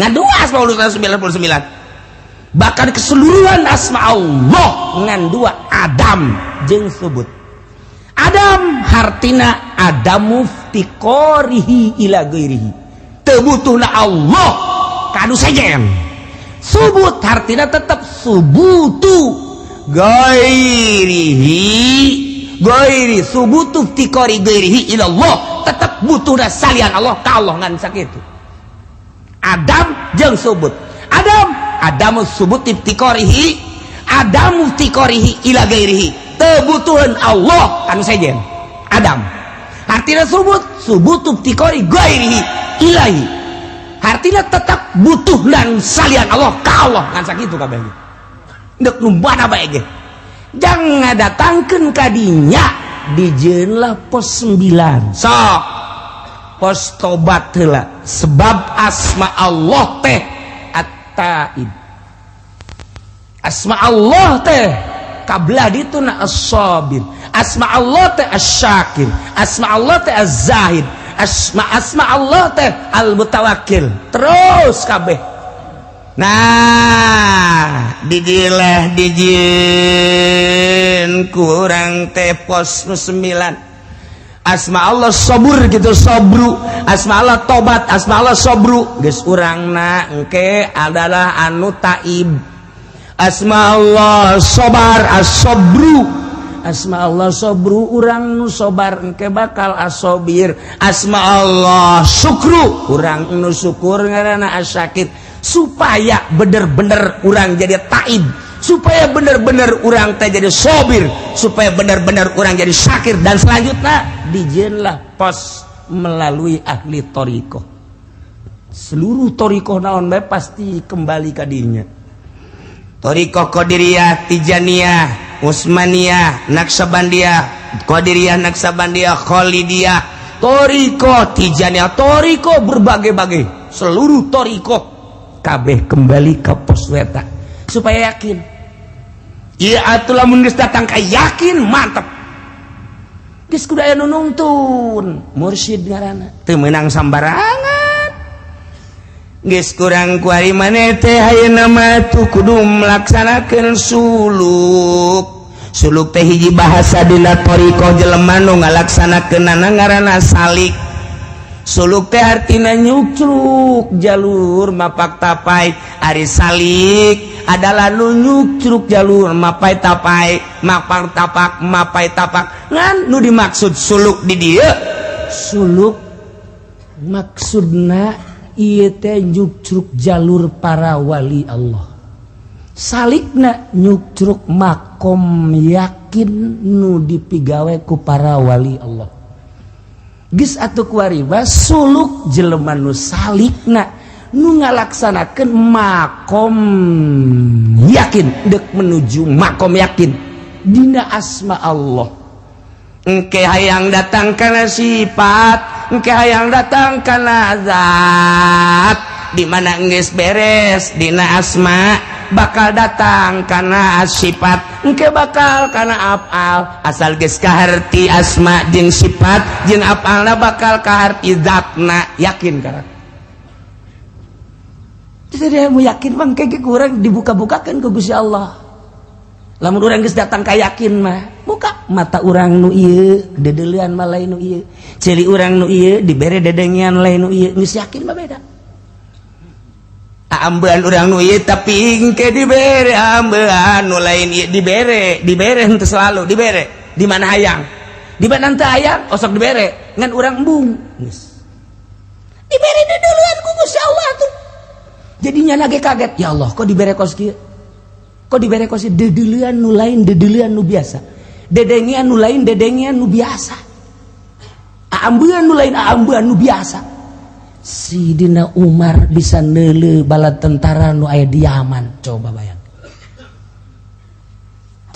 Ngan 2 Asmaul Husna 99. Bahkan keseluruhan asma Allah ngan 2 adam jeung subut. Adam hartina adamu iftiqarihi ila ghairihi. Teu butuhna Allah kanu sejen. Subut hartina tetap subutu gairihi gairi subutu iftiqari gairihi ila Allah tetap butuhna salian Allah ka Allah ngan sakitu. Adam jeung subut. Adam adamu subut iftiqarihi adamu iftiqarihi ila gairihi teu butuheun Allah kanu sejen. Adam hartina subut subutu iftiqari gairihi ilahi artinya tetap butuh dan salian Allah ka Allah ngan sakitu kabeh ge deuk nu mana bae ge jangan datangkeun ka dinya dijieunlah pos 9 sok pos tobat heula sebab asma Allah teh at-taib asma Allah teh kablah dituna as-sabir asma Allah teh asy-syakir asma Allah teh az-zahid asma asma Allah teh al-mutawakkil terus kabeh. Nah dijileh dijin kurang teh pos 9 asma Allah sabur gitu sabru asma Allah tobat asma Allah sabru geus urangna engke adalah anu taib asma Allah sobar as-sabru Asma Allah sobru, urang nu sobar engke bakal asobir. Asma Allah syukru, urang nu syukur ngaranna asyakir. Supaya bener-bener urang jadi taib, supaya bener-bener urang teh jadi sobir, supaya bener-bener urang jadi syakir, dan selanjutnya dijieunlah pos melalui ahli thoriqoh. Seluruh thoriqoh naon bae pasti kembali ka dinya. Thoriqoh Qadiriyah, Tijaniyah, Utsmaniyah, Naqsyabandiyah, Qadiriyah, Naqsyabandiyah, Khalidiyah, thoriqoh Tijaniyah, thoriqoh berbagai-bagai, seluruh thoriqoh kabeh kembali ke pos weta supaya yakin. Iya atuh, lamun geus datang ka yakin, mantep. Geus kudu aya nu nungtun, mursyid ngaranna. Teu meunang sambarangan. Geus kurang kuari maneh teh ayeuna mah tuh kudu melaksanakeun suluk. Suluk teh hiji bahasa dina thoriqoh, jelema nu ngalaksanakeunana ngaranna salik. Suluk teh artina nyucruk jalur mapak tapai. Ari salik adalah nu nyucruk jalur mapai tapai, mapak tapak, mapai tapak. Ngan nu dimaksud suluk di dieu, Suluk maksudna ieu teh nyucruk jalur para wali Allah. Salikna nyucruk makom yakin nu dipigawe ku para wali Allah. Geus atuh kuari suluk jelema nu salikna nu ngalaksanakeun makom yakin, dek menuju makom yakin dina asma Allah. Engke hayang datang karena sifat, engke hayang datang karena zat. Di mana geus beres dina asma, bakal datang karena sifat, engke bakal karena afal. Asal geus kaharti asma jeung sifat jeung afalna, bakal kaharti zatna, yakin karena Jadi mau yakin bang kayak kurang dibuka-bukakan ke Gusti Allah. Lamun urang geus datang ka yakin mah, buka mata urang nu ieu dedeulean mah lain nu ieu. Ceuli urang nu ieu dibere dedengean lain nu ieu. Geus yakin mah beda. Ambean urang nu ieu, tapi engke dibere ambean nu lain ieu, dibere, dibere henteu selalu dibere. Di mana hayang, di mana henteu hayang osok dibere, ngan urang embung. Geus dibere dedeulean ku Gusti Allah tuh. Jadinya nage kaget, ya Allah, kok dibere kos kieu? Kok dibere kos ieu? Dedeulean nu lain, dedeulean nu biasa. Dedengean nu lain, dedengean nu biasa. Aambean nu lain, aambean nu biasa. Sidina Umar bisa neuleu bala tentara nu aya di Yaman. Coba bayang.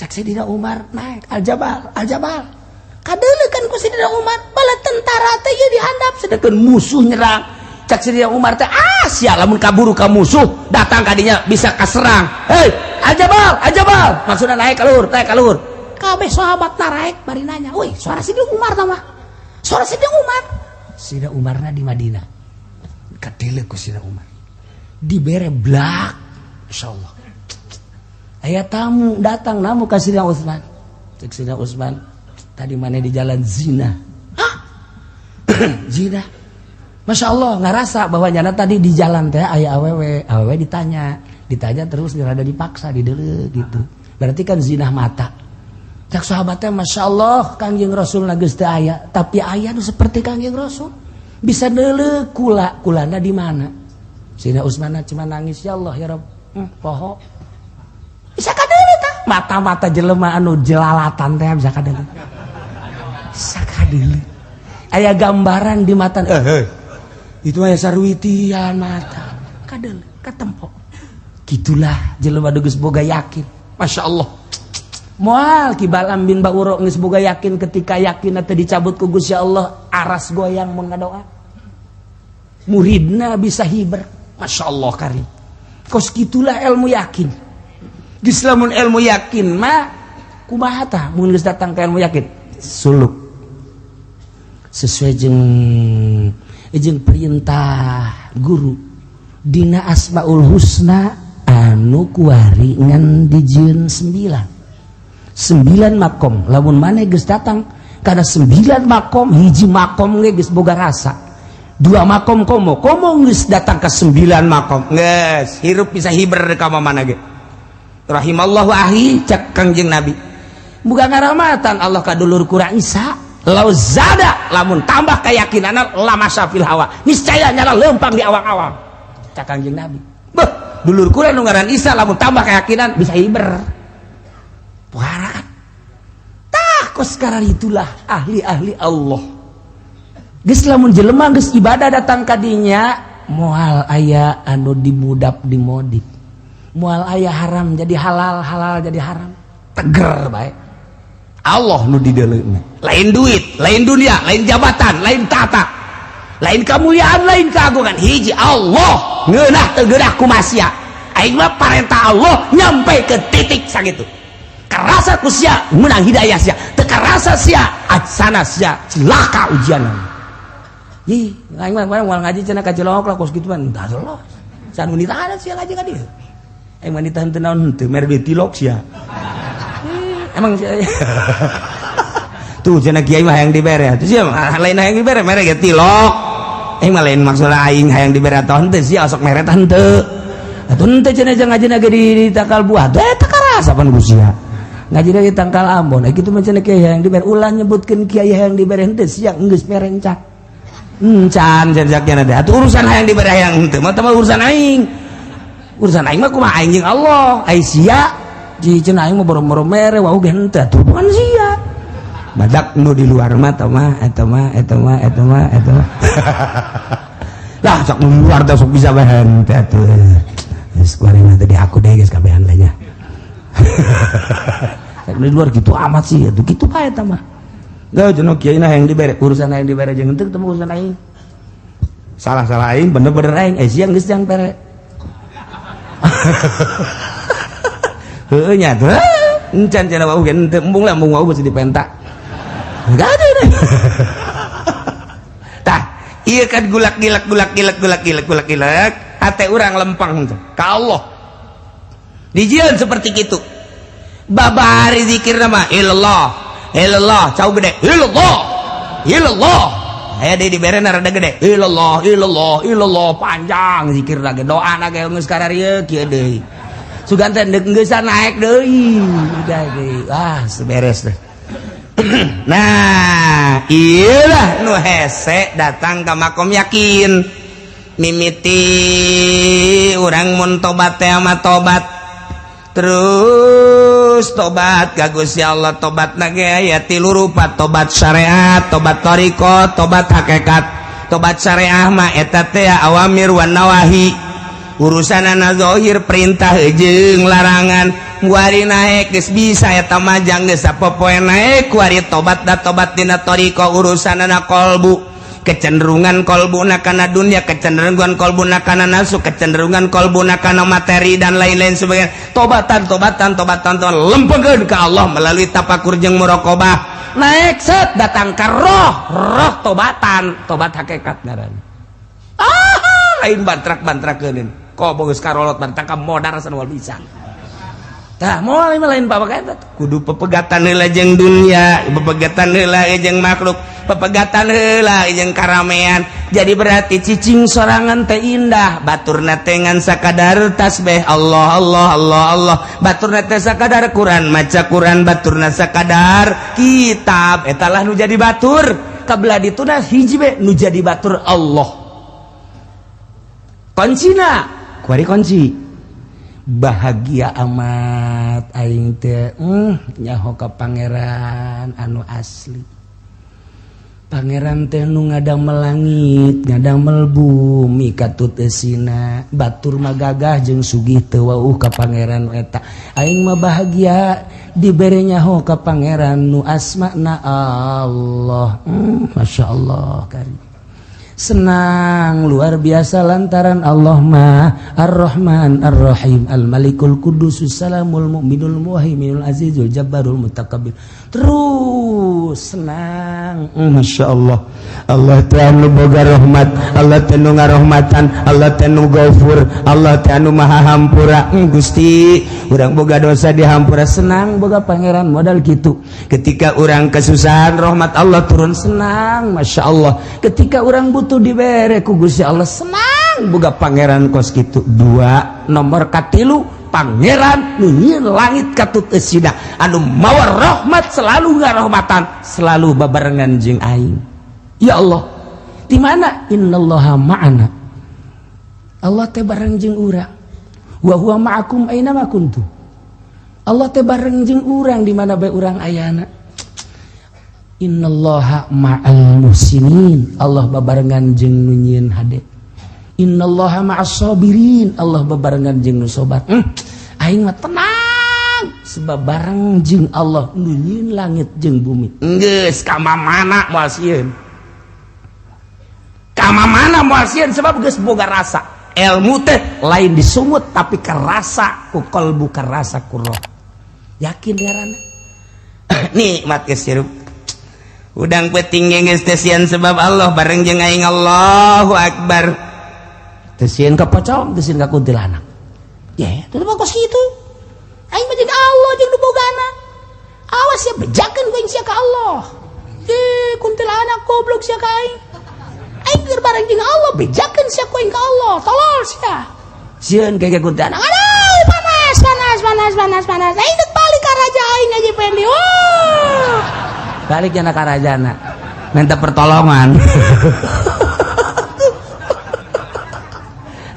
Cak Sidina Umar naik al-jabal, al-jabal. Kadeuleu kan ku Sidina Umar bala tentara teh ieu dihandap, sedangkan musuh nyerang. Cak Sidina Umar teh, ah sia, lamun kaburu ka musuh datang kadinya bisa kaserang. Hei, al-jabal, al-jabal. Maksudna naik ka luhur, naik ka luhur. Kabeh sahabat naraek bari nanya, "Wih, suara Sidina Umar tah mah." Suara Sidina Umar. Sidina Umarna di Madinah. Kadeuleu ku Sidina Umar. Dibere blak, insyaallah. Aya tamu datang namu ka Sidina Utsman. Cek Sidina Utsman, "Tadi mana di jalan zina?" Hah? Zina. Masya Allah, ngerasa bahwa nyana tadi di jalan teh aya awewe, awewe ditanya, ditanya terus rada dipaksa dideuleu gitu. Berarti kan zina mata. Cak sahabatnya, Masya Allah, Kangjeng Rasul geus teu aya, tapi aya nu seperti Kangjeng Rasul. Bisa deuleu kula, kulana di mana? Sidina Utsman cuma nangis, "Ya Allah, ya Rabb, poho." Bisa kadeuleu tah? Mata-mata jelema anu jelalatan teh bisa kadeuleu. Bisa kadeuleu. Aya gambaran di mata, eh, eh, itu aya sarwitian mata. Kadeuleu, katempo. Gitulah jelema geus boga yakin. Masya Allah. Moal Ki Balam bin Bauro geus boga yakin, ketika yakin atau dicabut ku Gusti Allah, aras goyang mun ngadoa. Muridna bisa hiber. Masya Allah karim. Kos gitulah ilmu yakin. Geus lamun ilmu yakin mah kumaha tah mun geus datang ke ilmu yakin? Suluk. Sesuai jeung perintah guru dina Asmaul Husna anu kuari ngan dijieun sembilan. Sembilan makom. Lamun maneh geus datang kana sembilan makom, hiji makom ge geus boga rasa. Dua makom komo, komo geus datang ke sembilan makom. Geus hirup bisa hiber ka mana ge. Rahimallahu ahi, cak Kangjeng Nabi. Bukan ngarahmatan Allah ka dulur kurang Isa. Lau zada, lamun tambah keyakinan, lamasya fil hawa, niscaya nyala lempang di awang-awang. Cak Kangjeng Nabi. Beuh, dulur kurang nu ngaran Isa lamun tambah keyakinan bisa hiber. Pohara kan? Tah, kos sekarang itulah ahli-ahli Allah. Geus lamun jelema geus ibadah datang ka dinya, moal aya anu dimudap dimodif. Moal aya haram jadi halal, halal jadi haram. Teger bae. Allah nu dideuleuna. Lain duit, lain dunia, lain jabatan, lain tata. Lain kemuliaan, lain keagungan. Hiji Allah ngeunah teu geunah kumaha sia. Aing mah parentah Allah nyampe ke titik sakitu. Karasa ku sia menang hidayah sia, teu karasa sia atsana sia celaka ujian. Ih, aing mah moal ngaji cenah ka Cilongok lah kos kitu mah entah Allah. San nu ditahan sia ngaji ka dieu. Aing mah ditahan teu naon henteu mere duit tilok sia. Emang sia tuh cenah kiai mah hayang dibere. Tuh sia mah lain hayang dibere, mere ge tilok. Aing mah lain maksudna aing hayang dibere atau henteu, sia sok mere tah henteu. Atuh henteu cenah jeung ngajina ge di tangkal buah. Teh teu karasa pan ku sia. Ngaji di tangkal ambon. Kitu mah cenah kiai hayang dibere, ulah nyebutkeun kiai hayang dibere henteu, sia geus mere encan. Encan cenah teh. Atuh urusan hayang dibere hayang henteu mah teh urusan aing. Urusan aing mah kumaha aing jeung Allah. Ai sia ji cenah aing mah boro-boro mere wau ge henteu atuh bukan sia. Badak nu di luar mah eta mah eta mah eta mah eta mah eta mah. Lah sok nu di luar teh sok bisa bae henteu atuh. Geus kuari mah teh di aku deh geus kabehan lainnya. Sok nu di luar gitu amat sih atuh kitu bae eta mah. Gak cenah kiai nah yang dibere, urusan yang dibere jeung henteu teu urusan aing. Salah-salah aing, bener-bener aing, eh siang geus jang pere. Heueuh nya tuh. Encan cenah wau ge henteu embung lah, embung wau beusi dipenta. Enggak ada. Tah, ieu kan gulak gilak gulak gilak gulak gilak gulak gilak, hate urang lempang tuh ka Allah. Dijieun seperti kitu. Babari zikir nama ilallah, ilallah, cau gede, ilallah, ilallah. Aya deui dibere rada gede, ilallah, ilallah, ilallah, panjang zikir lagi, doa na ge geus kararieu kieu deui. Sugan teh deuk geusan naik deui, udah deui. Ah, seberes deh. Nah, iyalah nu hese datang ke makom yakin. Mimiti urang mun tobat teh mah tobat. Terus tobat ka Gusti Allah, tobat na ge aya tilu rupa, tobat syariat, tobat thariqah, tobat hakikat. Tobat syariah mah eta teh awamir wan nawahi. Urusanana zahir perintah jeung larangan. Kuari naek geus bisa eta mah jang geus sapopoe naek kuari tobat da tobat dina thariqah urusanana kolbu. Kecenderungan kolbuna kana dunia, kecenderungan kolbuna kana nafsu, kecenderungan kolbuna kana materi dan lain-lain sebagainya. Tobatan, tobatan, tobatan, tobatan, lempengkeun ka Allah melalui tapakur jeung muraqabah. Naik set datang ke roh, roh tobatan, tobat hakikat ngaranna. Ah, lain bantrak-bantrakeun. Kok geus karolot bantrak ka modar asa bisa. Tah, moal lain bapak eta kudu pepegatan heula jeung dunia, pepegatan heula jeung makhluk, pepegatan heula jeung karamean. Jadi berarti cicing sorangan teh indah, baturna teh ngan sakadar tasbih Allah Allah Allah Allah, baturna teh sakadar Quran, maca Quran, baturna sakadar kitab, eta lah nu jadi batur. Kabelah dituna hiji be nu jadi batur Allah. Kuncina, kuari kunci. Bahagia amat aing teh nyaho ka pangeran anu asli. Pangeran teh nu ngadamel langit, ngadamel bumi katut eusina, batur mah gagah jeung sugih teu wauh ka pangeran eta. Aing mah bahagia dibere nyaho ka pangeran nu asmana Allah. Masya Allah karim. Senang luar biasa lantaran Allah mah Ar-Rahman Ar-Rahim Al-Malikul Qudus Salamul Mu'minul Muhaiminul Azizul Jabbarul Mutakabbir. Terus senang. Masya Allah. Allah teh anu boga rahmat, Allah teh nu ngarohmatan, Allah teh nu gafur, Allah teh anu maha hampura. Gusti, urang boga dosa dihampura, senang boga pangeran modal gitu. Ketika urang kesusahan rahmat Allah turun, senang, Masya Allah. Ketika urang butuh dibere ku Gusti Allah, senang boga pangeran kos kitu. Dua nomor katilu. Pangeran nu nyieun langit katut eusina, anu mawa rahmat selalu ngarahmatan, selalu babarengan jeung aing. Ya Allah, di mana innallaha ma'ana? Allah teh bareng jeung urang. Wa huwa ma'akum aina ma kuntum. Allah teh bareng jeung urang di mana bae urang ayana. Innallaha ma'al muhsinin. Allah babarengan jeung nu nyieun hade. Innallaha ma'as sabirin. Allah babarengan jeung nu sabar. Aing mah tenang sebab bareng jeung Allah nu nyieun langit jeung bumi. Geus ka mana moal sieun. Ka mana moal sieun sebab geus boga rasa. Ilmu teh lain disungut tapi kerasa ku kalbu, kerasa ku roh. Yakin ngaranna. Nikmat geus hirup. Udang peting geus teu sieun sebab Allah bareng jeung aing. Allahu akbar. Teu sieun ka pocong, teu sieun ka kuntilanak. Ya, teu mah kos kitu. Aing mah jeung Allah jeung nu bogana. Awas ya bejakeun ku aing sia ka Allah. Eh, kuntilanak goblok sia ka aing. Aing keur bareng jeung Allah, bejakeun sia ku aing ka Allah. Tolol sia. Sieun kayak kuntilanak. Aduh, panas, panas, panas, panas, panas. Aing teh balik ka raja aing aja Pendi. Wah. Balik jana ka rajana. Minta pertolongan.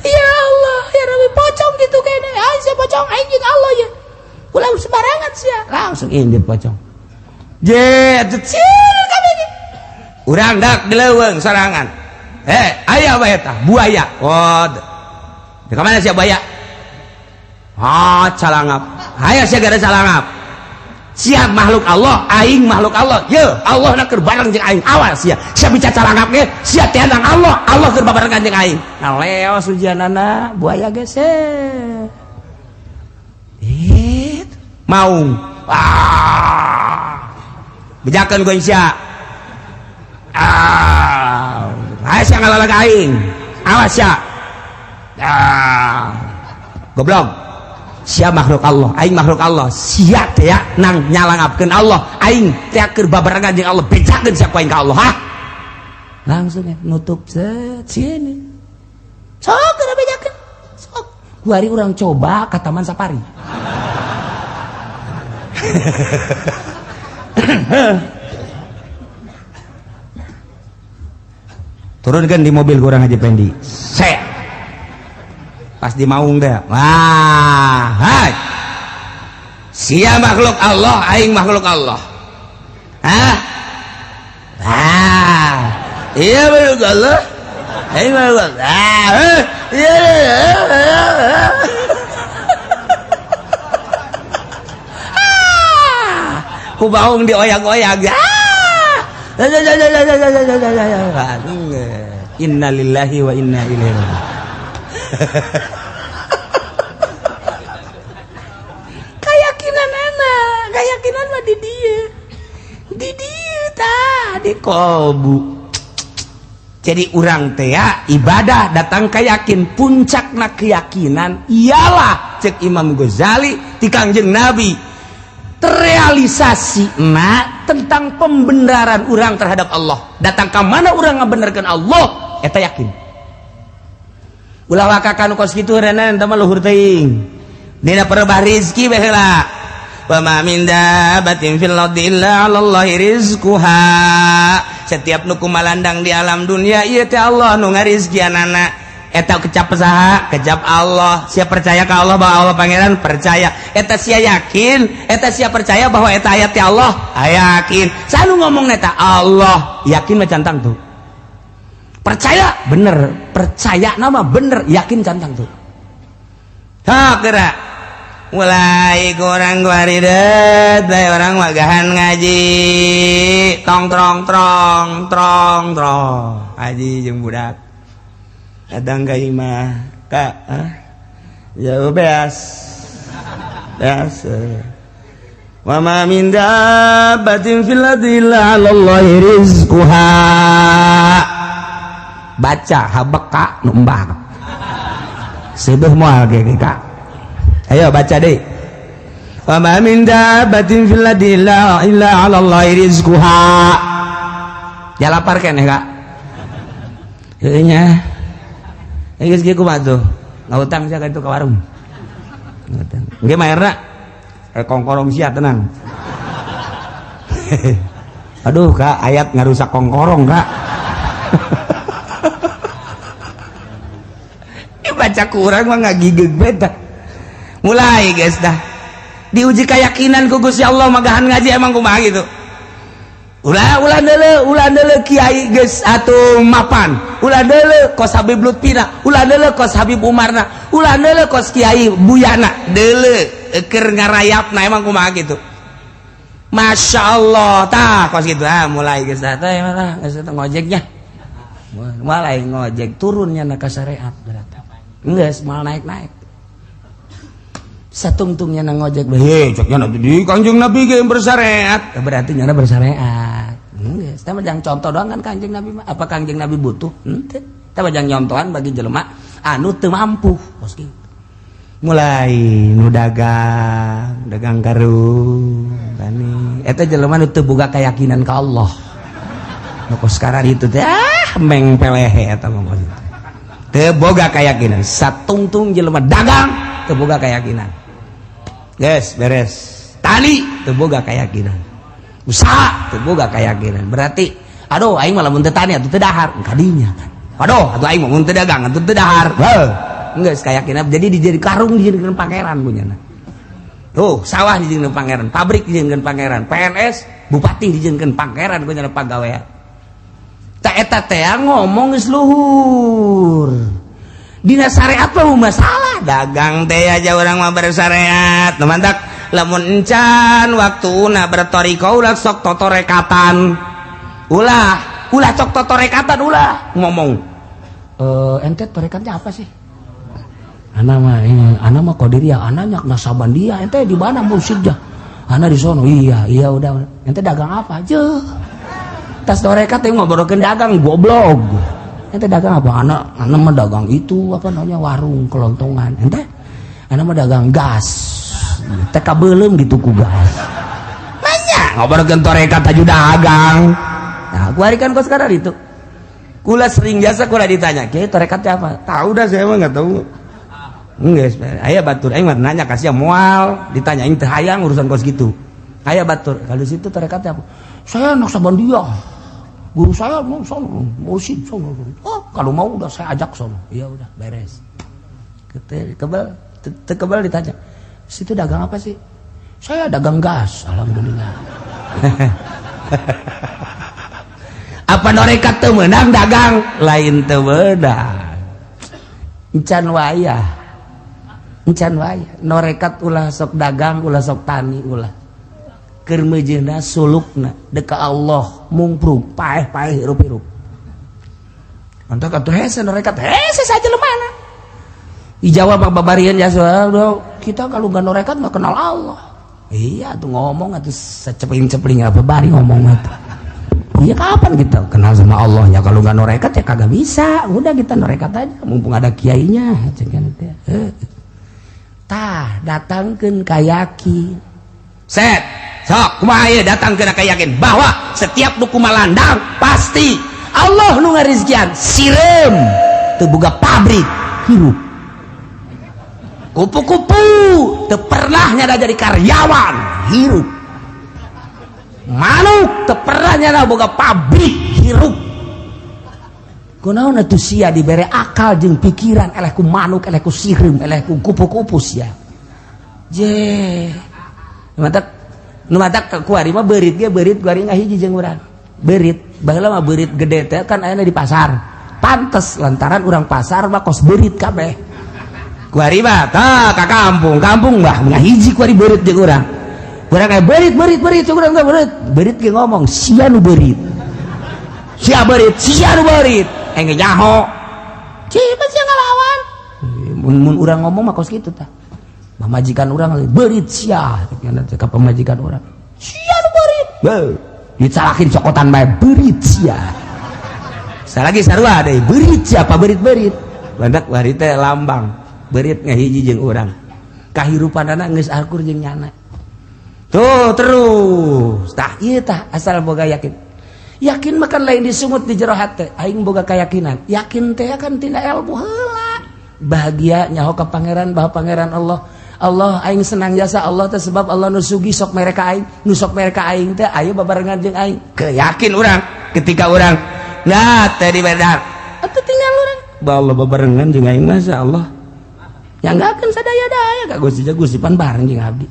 Ya Allah, ya Rabbi, pocong gitu kayaknya. Aing sia pocong, aing jeung Allah ya. Ulah sembarangan sia. Langsung indit pocong. Je, sieun kabeh. Urang dak di leuweung sorangan. Aya bae eta buaya. Oh. Di mana sia buaya? Ah, calangap. Aya sia gara calangap. Sia makhluk Allah, aing makhluk Allah. Ye, Allah na keur bareng jeung aing. Awas sia. Sia bicara calangap ge, sia teh nang Allah, Allah keur babarengan jeung aing. Nah, leos ujianana buaya ge se. Maung. Ah. Bejakeun ku sia. Ah. Ayo sia ngalalag aing. Awas sia. Ah. Goblok. Sia makhluk Allah, aing makhluk Allah. Sia teh ya nang nyalangapkeun Allah, aing teh keur babarengan jeung Allah, bejakeun sia ku aing ka Allah, hah? Langsung ya nutup set sini. Sok keur bejakeun. Sok. Kuari urang coba ka Taman Safari. Turunkan di mobil kurang Haji Pendi. Set. Pas di maung deh. Wah, hai. Sia makhluk Allah, aing makhluk Allah. Hah? Ah. Iya makhluk Allah. Aing makhluk Allah. Ah, iya. Ku baung dioyak-oyak. Ah. Innalillahi wa inna ilaihi raji'un. Keyakinan anak, keyakinan mah di dia. Di dia tah, di kolbu. Jadi urang teh ya, ibadah datang keyakin, puncakna keyakinan ialah cek Imam Ghazali ti Kangjeng Nabi. Terrealisasi na tentang pembenaran urang terhadap Allah. Datang ke mana urang ngabenerkeun Allah, eta yakin. Ulah waka kanu kos kitu renan eta mah luhur teuing. Dina perebah rizki bae heula. Wa ma min dabbatin fil ardi illa 'ala Allahi rizquha. Setiap nu kumalandang di alam dunia ieu teh Allah nu ngarizkianana. Eta kecap saha? Kecap Allah. Sia percaya ka Allah bahwa Allah pangeran? Percaya. Eta sia yakin, eta sia percaya bahwa eta ayat ti Allah? Yakin. Sanu ngomong eta Allah, yakin mah cantang tuh. Percaya bener, percaya nama bener, yakin cantang tuh. Ha geura. Mulai kurang guaridet, bae orang magahan ngaji. Tong trong trong trong trong. Haji jeung budak. Kadang ka imah ka, ya beas. Beas. Wa ma min dabbatin fil ardi illa 'ala Allahi rizquha. Baca habeka nu embak. Seubeuh moal ge ka. Ayo baca deh. Wa ma min dabbatin fil ardi illa 'ala Allahi rizquha. Ya lapar keneh Kak. Heuh nya. Geus kieu kumaha tuh? Ngahutang sia ka itu ka warung. Nggih maerna kongkorong sia tenang. Aduh kak, ayat ngarusak kongkorong kak. Baca kurang mah ngagigeg beta. Mulai guys dah. Diuji keyakinan ku Gusti Allah magahan ngaji emang kumaha gitu. Ulah ulah deuleu, ulah deuleu kiai geus atuh mapan. Ulah deuleu kos Habib Lutfina, ulah deuleu kos Habib Umarna, ulah deuleu kos Kiai Buyana. Deuleu keur ngarayapna emang kumaha gitu. Masya Allah, tah kos gitu ah mulai geus tah teh mah geus ngojeknya. Mulai ngojek turunnya na ka syariat berarti. Geus moal naik-naik. Satungtungnya na ngojek, heh ceknya nanti di Kanjeng Nabi ge bersyariat. Berarti nyana bersyariat. Geus, tah mah jang contoh doang kan Kanjeng Nabi mah. Apa Kanjeng Nabi butuh? Henteu. Tah mah jang nyontohan bagi jelema anu teu mampu kos kitu. Mulai nu dagang, dagang karung tani. Eta jelema nu teu boga keyakinan ka Allah. Nu kos sekarang itu teh ah meng pelehe eta mah kos itu. Teu boga keyakinan, satungtung jelema dagang teu boga keyakinan. Geus beres. Tani teu boga keyakinan. Usaha teu boga keyakinan. Berarti aduh aing mah lamun teu tani atuh teu dahar kadinya kan. Aduh atuh aing mah mun teu dagang atuh teu dahar. Heuh. Geus keyakinan jadi dijadi karung dijadikan pangeran punyana. Tuh sawah dijadikan pangeran, pabrik dijadikan pangeran, PNS bupati dijadikan pangeran punyana pagawean. Tak eta teh ngomong geus luhur. Dina syariat mah masalah dagang teh aja urang mah bersyariat. Nu mantak lamun encan waktuna bertoriko ulah sok totorekatan. Ulah, ulah sok totorekatan ulah ngomong. Ente torekatnya apa sih? Ana mah ini, ana mah qadiriyah, ana nyak nasaban dia, ente di mana mursyidnya? Ana di sono. Iya, iya udah. Ente dagang apa? Jeuh. Tas torekat teh ngobrolkeun dagang goblok. Ente dagang apa? Ana ana mah dagang itu apa namanya warung kelontongan. Ente? Ana mah dagang gas. Teh kabeuleum gitu ku gas. Banyak ngobrolkeun torekat aju dagang. Nah, kuari kan kos sekarang itu. Kula sering jasa kula ditanya, "Kiai torekatnya apa?" Tahu dah saya mah enggak tahu. Enggak, aya batur aing mah nanya kasih moal, ditanya aing teu hayang urusan kos gitu. Aya batur, kalau situ torekatnya apa? Saya Naqsyabandiyah. Guru saya mau sono, mursyid sono. Oh, kalau mau udah saya ajak sono. Iya udah, beres. Kebal, kebal ditanya. Situ dagang apa sih? Saya dagang gas, alhamdulillah. Apa norekat teu meunang dagang? Lain teu meunang. Encan wayah. Encan wayah. Norekat ulah sok dagang, ulah sok tani, ulah. Keur meujeuhna sulukna deka Allah mungprung paeh-paeh hirup-hirup. Mantap atuh hese norekat hese saja lemana. Dijawab Pak Babarian ya kita kalau nggak norekat nggak kenal Allah. Iya tuh ngomong atuh secepling-cepling apa bari ngomong atuh. Iya kapan kita kenal sama Allah ya kalau nggak norekat ya kagak bisa. Udah kita norekat aja mumpung ada kiainya. Tah datangkeun ka yakin. Set sok kumaha ieu datangkeun ka yakin bahwa setiap nu kumalandang pasti Allah nu ngarizkian sireum teu boga pabrik hirup. Kupu-kupu teu pernah nyada jadi karyawan hirup. Manuk teu pernah nyada boga pabrik hirup. Kunaon atuh sia dibere akal jeung pikiran eleh ku manuk eleh ku sireum eleh ku kupu-kupu sia. Je. Mantak nu matak kuari mah beurit ge beurit kuari ngahiji jeung urang. Beurit baheula mah beurit gede teh kan ayana di pasar. Pantes lantaran urang pasar mah kos beurit kabeh. Kuari mah tah ka kampung, kampung mah ngahiji kuari beurit jeung urang. Urang kayak beurit beurit beurit urang teh beurit. Beurit ge ngomong sia nu beurit. Sia beurit, sia nu beurit. Engge nyaho. Cieu sia ngalawan. Mun urang ngomong mah kos kitu tah. Pamajikan urang beurit sia, ka pamajikan urang. Sia nu beurit. Beuh, dicalakin cokotan bae beurit sia. Salagi sarua deui beurit sia apa beurit-beurit. Landak bari teh lambang. Beurit ngahiji jeung urang. Kahirupanana geus akur jeung nyana. Tuh terus. Tah ieu tah asal boga yakin. Yakin makan lain disungut di jero hate, aing boga keyakinan. Yakin teh kan tina ilmu heula. Bahagia nyaho ka pangeran bahwa pangeran Allah. Allah aing senang jasa Allah teh sebab Allah nu sugih sok mereka aing, nu sok mereka aing teh ayo babarengan jeung aing. Keyakin urang ketika urang nah teh dibedar. Atuh tinggal urang. Ba Allah babarengan jeung aing mah Allah. Ya enggak akan sadaya-daya ka Gusti, Gusti pan bareng jeung abdi.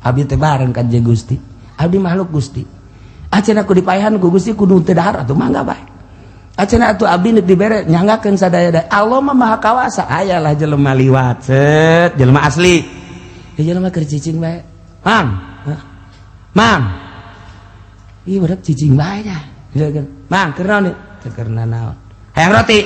Abdi teh bareng ka jeung Gusti. Abdi makhluk Gusti. Acan aku dipaehan ku Gusti kudu teu dahar atuh mangga bae. Acan atuh abdi neuk dibere nyanggakeun sadaya-daya. Allah mah maha kawasa. Ayalah jelema liwat set jelema asli. Ya jelema keur cicing bae. Mang. Mang. Ih budak cicing bae nya. Mang keur naon ieu? Teu keur nanaon. Hayang roti.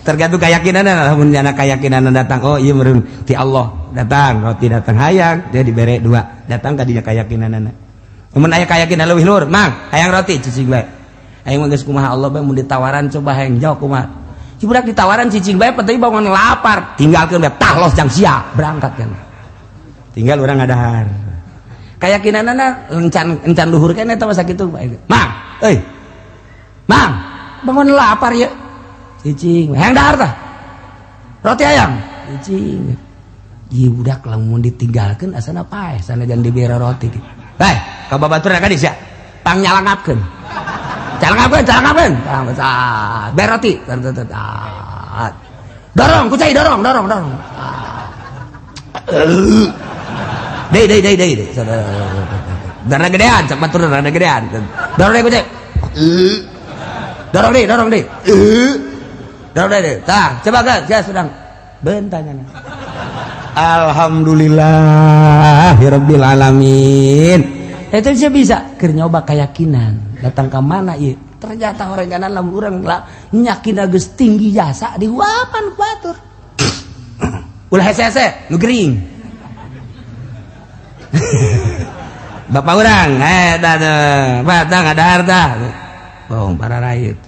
Tergantung keyakinan, lamun jana keyakinan datang, oh iya meureun ti Allah datang roti datang hayang dia dibere dua datang ka dinya keyakinanana. Mun aya keyakinan leuwih luhur, mang hayang roti cicing bae. Aing mah geus kumaha Allah bae mun ditawaran coba hayang jauh kumaha. Si budak ditawaran cicing bae penting bangun lapar, tinggalkeun bae tah los jang sia berangkat kan. Tinggal urang ngadahar. Keyakinanana encan encan luhur kan eta mah sakitu bae. Mang, euy. Mang, bangun lapar ya. Cicing, hayang dahar tah. Roti ayam. Cicing. Ieu budak lamun ditinggalkeun asana paeh sanajan dibere roti. Bae, ka babaturna ka dieu sia. Pang nyalangapkeun. Calangapkeun, calangapkeun. Bere roti. Dorong, kucai dorong, dorong, dorong. Deui, deui, deui, deui. Darah gedean, cak batur darah gedean. Dorong deui kucai. Dorong deui, dorong deui. Dorong deui. Tah, coba kan, saya sedang bentanya. Alhamdulillahirabbil alamin. Itu sih bisa keur nyoba keyakinan. Datang ke mana ieu? Ternyata horenganan lamun urang lah nyakin geus tinggi jasa dihuapan ku batur. Ulah hese-hese, nu gering. Bapak urang, dah teh, batang ada harta. Bohong para rakyat.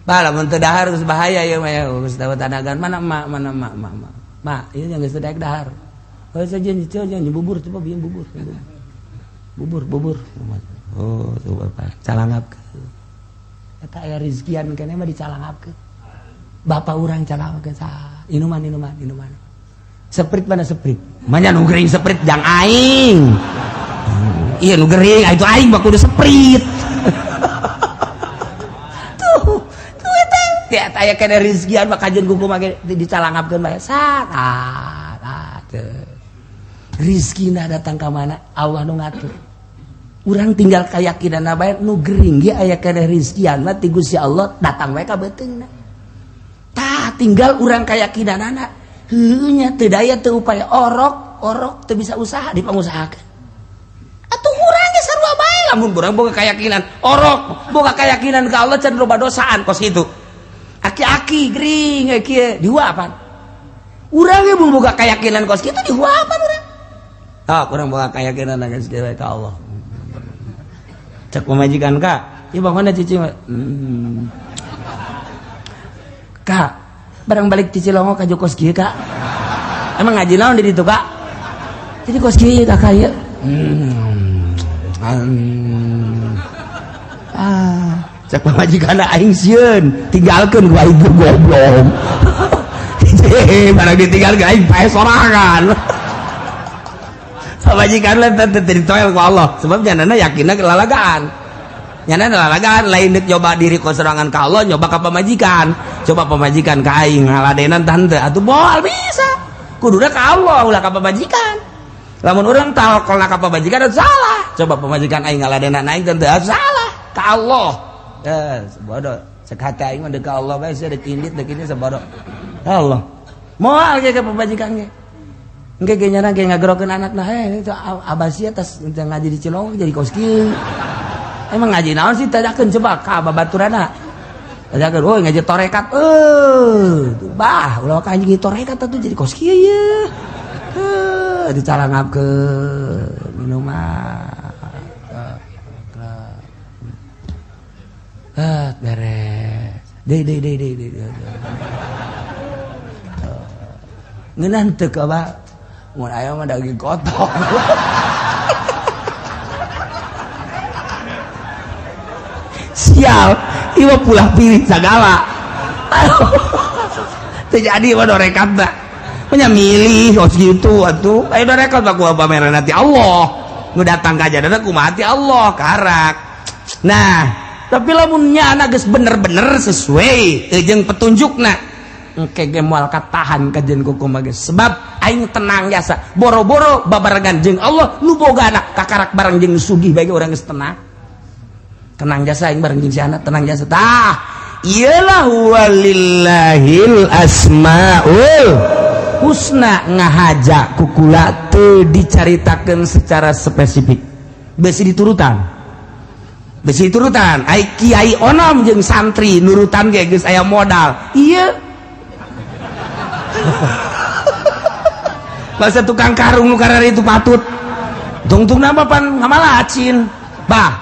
Bah, lamun teu dahar geus bahaya ieu mah ya, geus dapat tanagan mana emak, mana emak, emak, emak. Mak, ieu yang geus teu daek dahar. Oh, saja jangan bubur coba bieu bubur. Bubur, bubur. Oh, coba Pak, calangapkeun. Eta aya rizkian keneh mah dicalangapkeun. Bapak urang calangapkeun sa. Inuman, inuman, inuman. Seprit mana seprit? Manya nu gering seprit jang aing. Iya nu gering, itu aing mah kudu seprit. Tuh, tuh eta. Tiap aya keneh rizkian mah kajeun kuku mah dicalangapkeun bae. Sat, ah, teu. Rizkina datang ka mana? Allah nu ngatur. Urang tinggal keyakinan bae nu gering ge aya keneh rizkian mah ti Gusti Allah datang bae ka beuteungna. Tah tinggal urang keyakinanana. Heueuh nya teu daya teu upaya orok, orok teu bisa usaha dipangusahakeun. Atuh urang ge sarua bae lamun urang boga keyakinan orok, boga keyakinan ka Allah can loba dosaan kos kitu. Aki-aki gering kieu dihuapan. Urang ge mun boga keyakinan kos kitu dihuapan urang. Ah, urang boga keyakinan geus dewe ka Allah. Cek pamajikan ka, ieu bangunna cicing. Kak, barang balik ti Cilongok ka kos kieu kak. Emang ngaji naon di ditu kak? Jadi kos kieu kakak ieu. Ah, cek pamajikan aing sieun, tinggalkeun gua ibu goblok. Barang ditinggalkeun aing pae sorangan. Pamajikan lah teh teu ditoel ku Allah, sebab nyanana yakinna lalagaan. Nyanana lalagaan lain deuk nyoba diri ku sorangan ka Allah, nyoba ka pamajikan. Coba pamajikan ka aing ngaladenan tante atuh moal bisa. Kuduna ka Allah ulah ka pamajikan. Lamun urang tawakal ka pamajikan salah. Coba pamajikan aing ngaladenan aing tante salah ka Allah. Bodoh. Cek hati aing mah deuk ka Allah bae sia deuk indit deuk ini sabodoh. Allah. Moal ge ka pamajikan ge. Engke ge nyana ge ngagerokeun anakna, heh itu abasia tas ngaji di Cilongok jadi kos kieu. Emang ngaji naon sih tanyakeun coba ka babaturana. Tanyakeun, oh ngaji torekat. Bah, ulah ka anjing torekat atuh jadi kos kieu ye. Dicalangapkeun minuman. Beres. Deui deui deui deui deui. Ngeunah teu ka bah. Mun aya mah daging kotok. Sial, ieu pulah pilih sagala. Teu jadi mah dorekat mah. Punya milih kos gitu atuh. Ayo dorekat mah kumaha pameran ti Allah. Nu datang ka jadana kumaha ti Allah karak. Nah, tapi lamunnya anak geus bener-bener sesuai jeung petunjukna, engke ge moal katahan kajen kumaha geus. Sebab aing tenang jasa. Boro-boro babarengan jeung Allah nu boga anak kakarak bareng jeung sugih bae urang geus tenang. Tenang jasa aing bareng jeung si anak tenang jasa. Tah, iyalah walillahil asmaul husna ngahaja kukula teu dicaritakeun secara spesifik. Besi diturutan. Besi diturutan. Ai kiai onom jeung santri nurutan ge geus aya modal. Ieu. Bahasa tukang karung nu karari itu patut. Tungtung nama pan ngamalacin. Bah,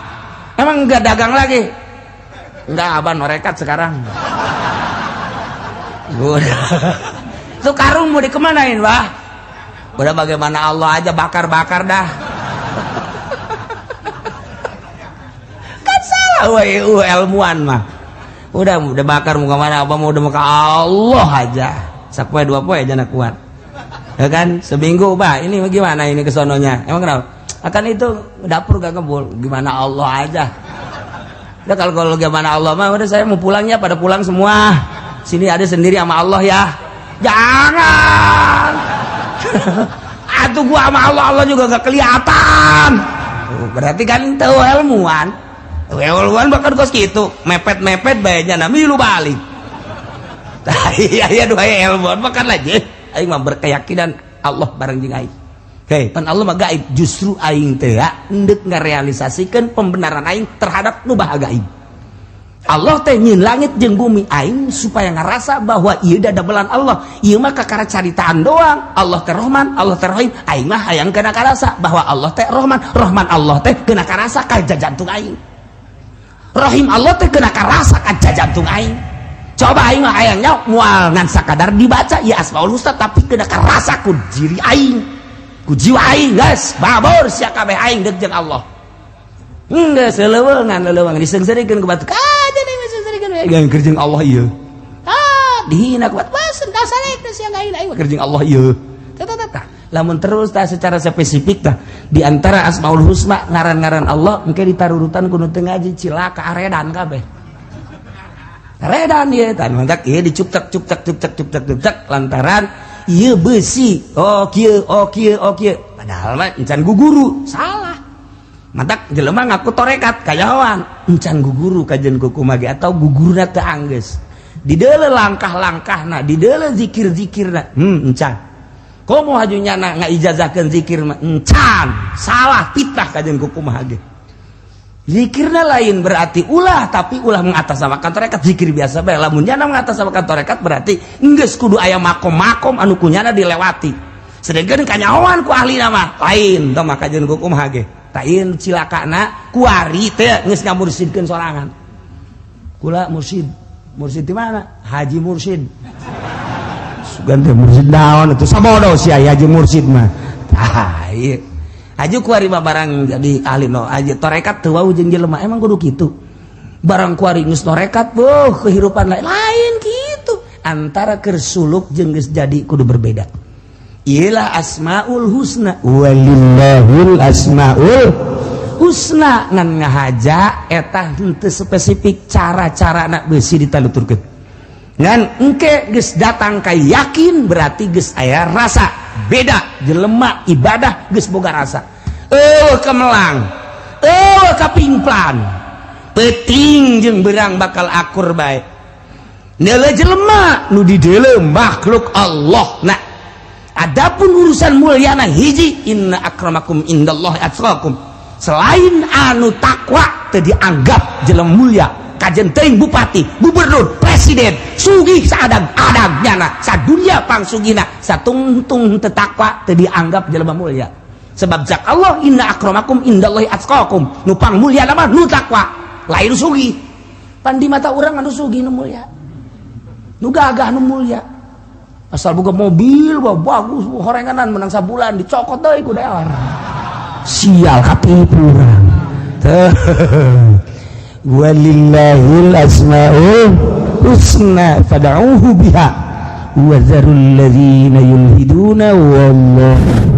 emang enggak dagang lagi? Enggak, abah norekat sekarang. Udah. Tuh karung mau dikemanain, bah? Udah bagaimana Allah aja bakar-bakar dah. Kan salah we ilmuan mah. Udah bakar mau kemana, abah mau udah mau ke Allah aja. Sapoe dua poe aja nak kuat. Ya kan? Seminggu, bah, ini gimana ini kesononya? Emang kenapa? Akan itu dapur gak ngebul. Gimana Allah aja. Udah kalau gimana Allah mah udah saya mau pulangnya pada pulang semua. Sini ada sendiri sama Allah ya. Jangan. Atuh gua sama Allah, Allah juga gak kelihatan. Berarti kan tahu ilmuwan. Ilmuwan bahkan kos gitu, mepet-mepet bae nya milu balik. Iya iya dua ilmuwan bahkan aja aing mah berkeyakinan Allah bareng jeung aing. Hei, pan Allah mah gaib, justru aing teh endek ngarealisasikeun pembenaran aing terhadap nu baha gaib. Allah teh nyeun langit jeung bumi aing supaya ngarasa bahwa ieu dadamelan Allah. Ieu mah kakara caritaan doang. Allah teh Rahman, Allah teh Rahim. Aing mah hayang kena karasa bahwa Allah teh Rahman, Rahman Allah teh kena karasa ka jantung aing. Rahim Allah teh kena karasa ka jantung aing. Coba aing mah hayang nyaho moal ngan sakadar dibaca ya Asmaul Husna tapi kena karasa ku diri aing. Ku jiwa aing geus babor sia kabeh aing deuk jeung Allah. Geus leuweungan leuweungan diseungseurikeun ku batu. Kaja nih diseungseurikeun we jeung keur jeung Allah ieu. Ah, dihina ku batu. Wah, sendasarek teh sia aing aing keur jeung Allah ieu. Tah tah tah. Lamun terus tah secara spesifik tah di antara Asmaul Husna ngaran-ngaran Allah engke ditarurutan ku nu teu ngaji cilaka aredan kabeh. Aredan ieu tah mantak ieu dicuptak cuptak cuptak cuptak cuptak lantaran ieu besi. Oh kieu, oh kieu, oh kieu. Padahal mah encan guguru, salah. Mantak jelema ngaku torekat kayawan, encan guguru kajen kuku mage atau gugurna teu anggeus. Dideule langkah-langkahna, dideule zikir-zikirna. Encan. Komo haju nyana ngaijazahkeun zikir mah encan, salah fitnah kajen kuku mage. Zikirna lain berarti ulah, tapi ulah mengatasnamakan torekat zikir biasa bae. Lamun nyana mengatasnamakan torekat berarti geus kudu aya makom-makom anu kunyana dilewati. Sedengkeun kanyahoan ku ahli nama lain tah maka jeung kuku mah ge. Tah ieu cilakana kuari teh geus ngamursidkeun sorangan. Kula mursid. Mursid di mana? Haji Mursid. Sugan teh mursid naon atuh sabodo sia Haji Mursid mah. Tah ieu. Haji kuari mah barang jadi ahli no haji torekat teu wau jeung jelema emang kudu kitu. Barang kuari geus torekat beuh kehidupan lain lain kitu. Antara keur suluk jeung geus jadi kudu berbeda. Iyalah Asmaul Husna walillahil asmaul husna ngan ngahaja eta henteu spesifik cara-cara nak besi ditaluturkeun. Ngan engke geus datang ka yakin berarti geus aya rasa beda jelema ibadah geus boga rasa. Eueuh kemelang, eueuh kapingplan. Peuting jeung beurang bakal akur bae. Neuleuh jelema nu dideuleu makhluk Allah. Nah, adapun urusan mulyana hiji inna akramakum indallahi atqakum. Selain anu takwa teu dianggap jelema mulia, kajen teuing bupati, gubernur, presiden, sugih saadang-adang nyana, sadunya pangsugihna, satungtung teu takwa teu dianggap jelema mulia. Sebab cak Allah inna akramakum indallahi atqakum. Nu pang mulia mah nu takwa, lain sugih. Pan di mata urang anu sugih nu mulia. Nu gagah nu mulia. Asal boga mobil wah bagus horenganan menang sabulan dicokot deui ku daerah. Sial katipu urang. Walillahil asmaul husna fad'uhu biha wa dzarul ladzina yulhiduna wallahu.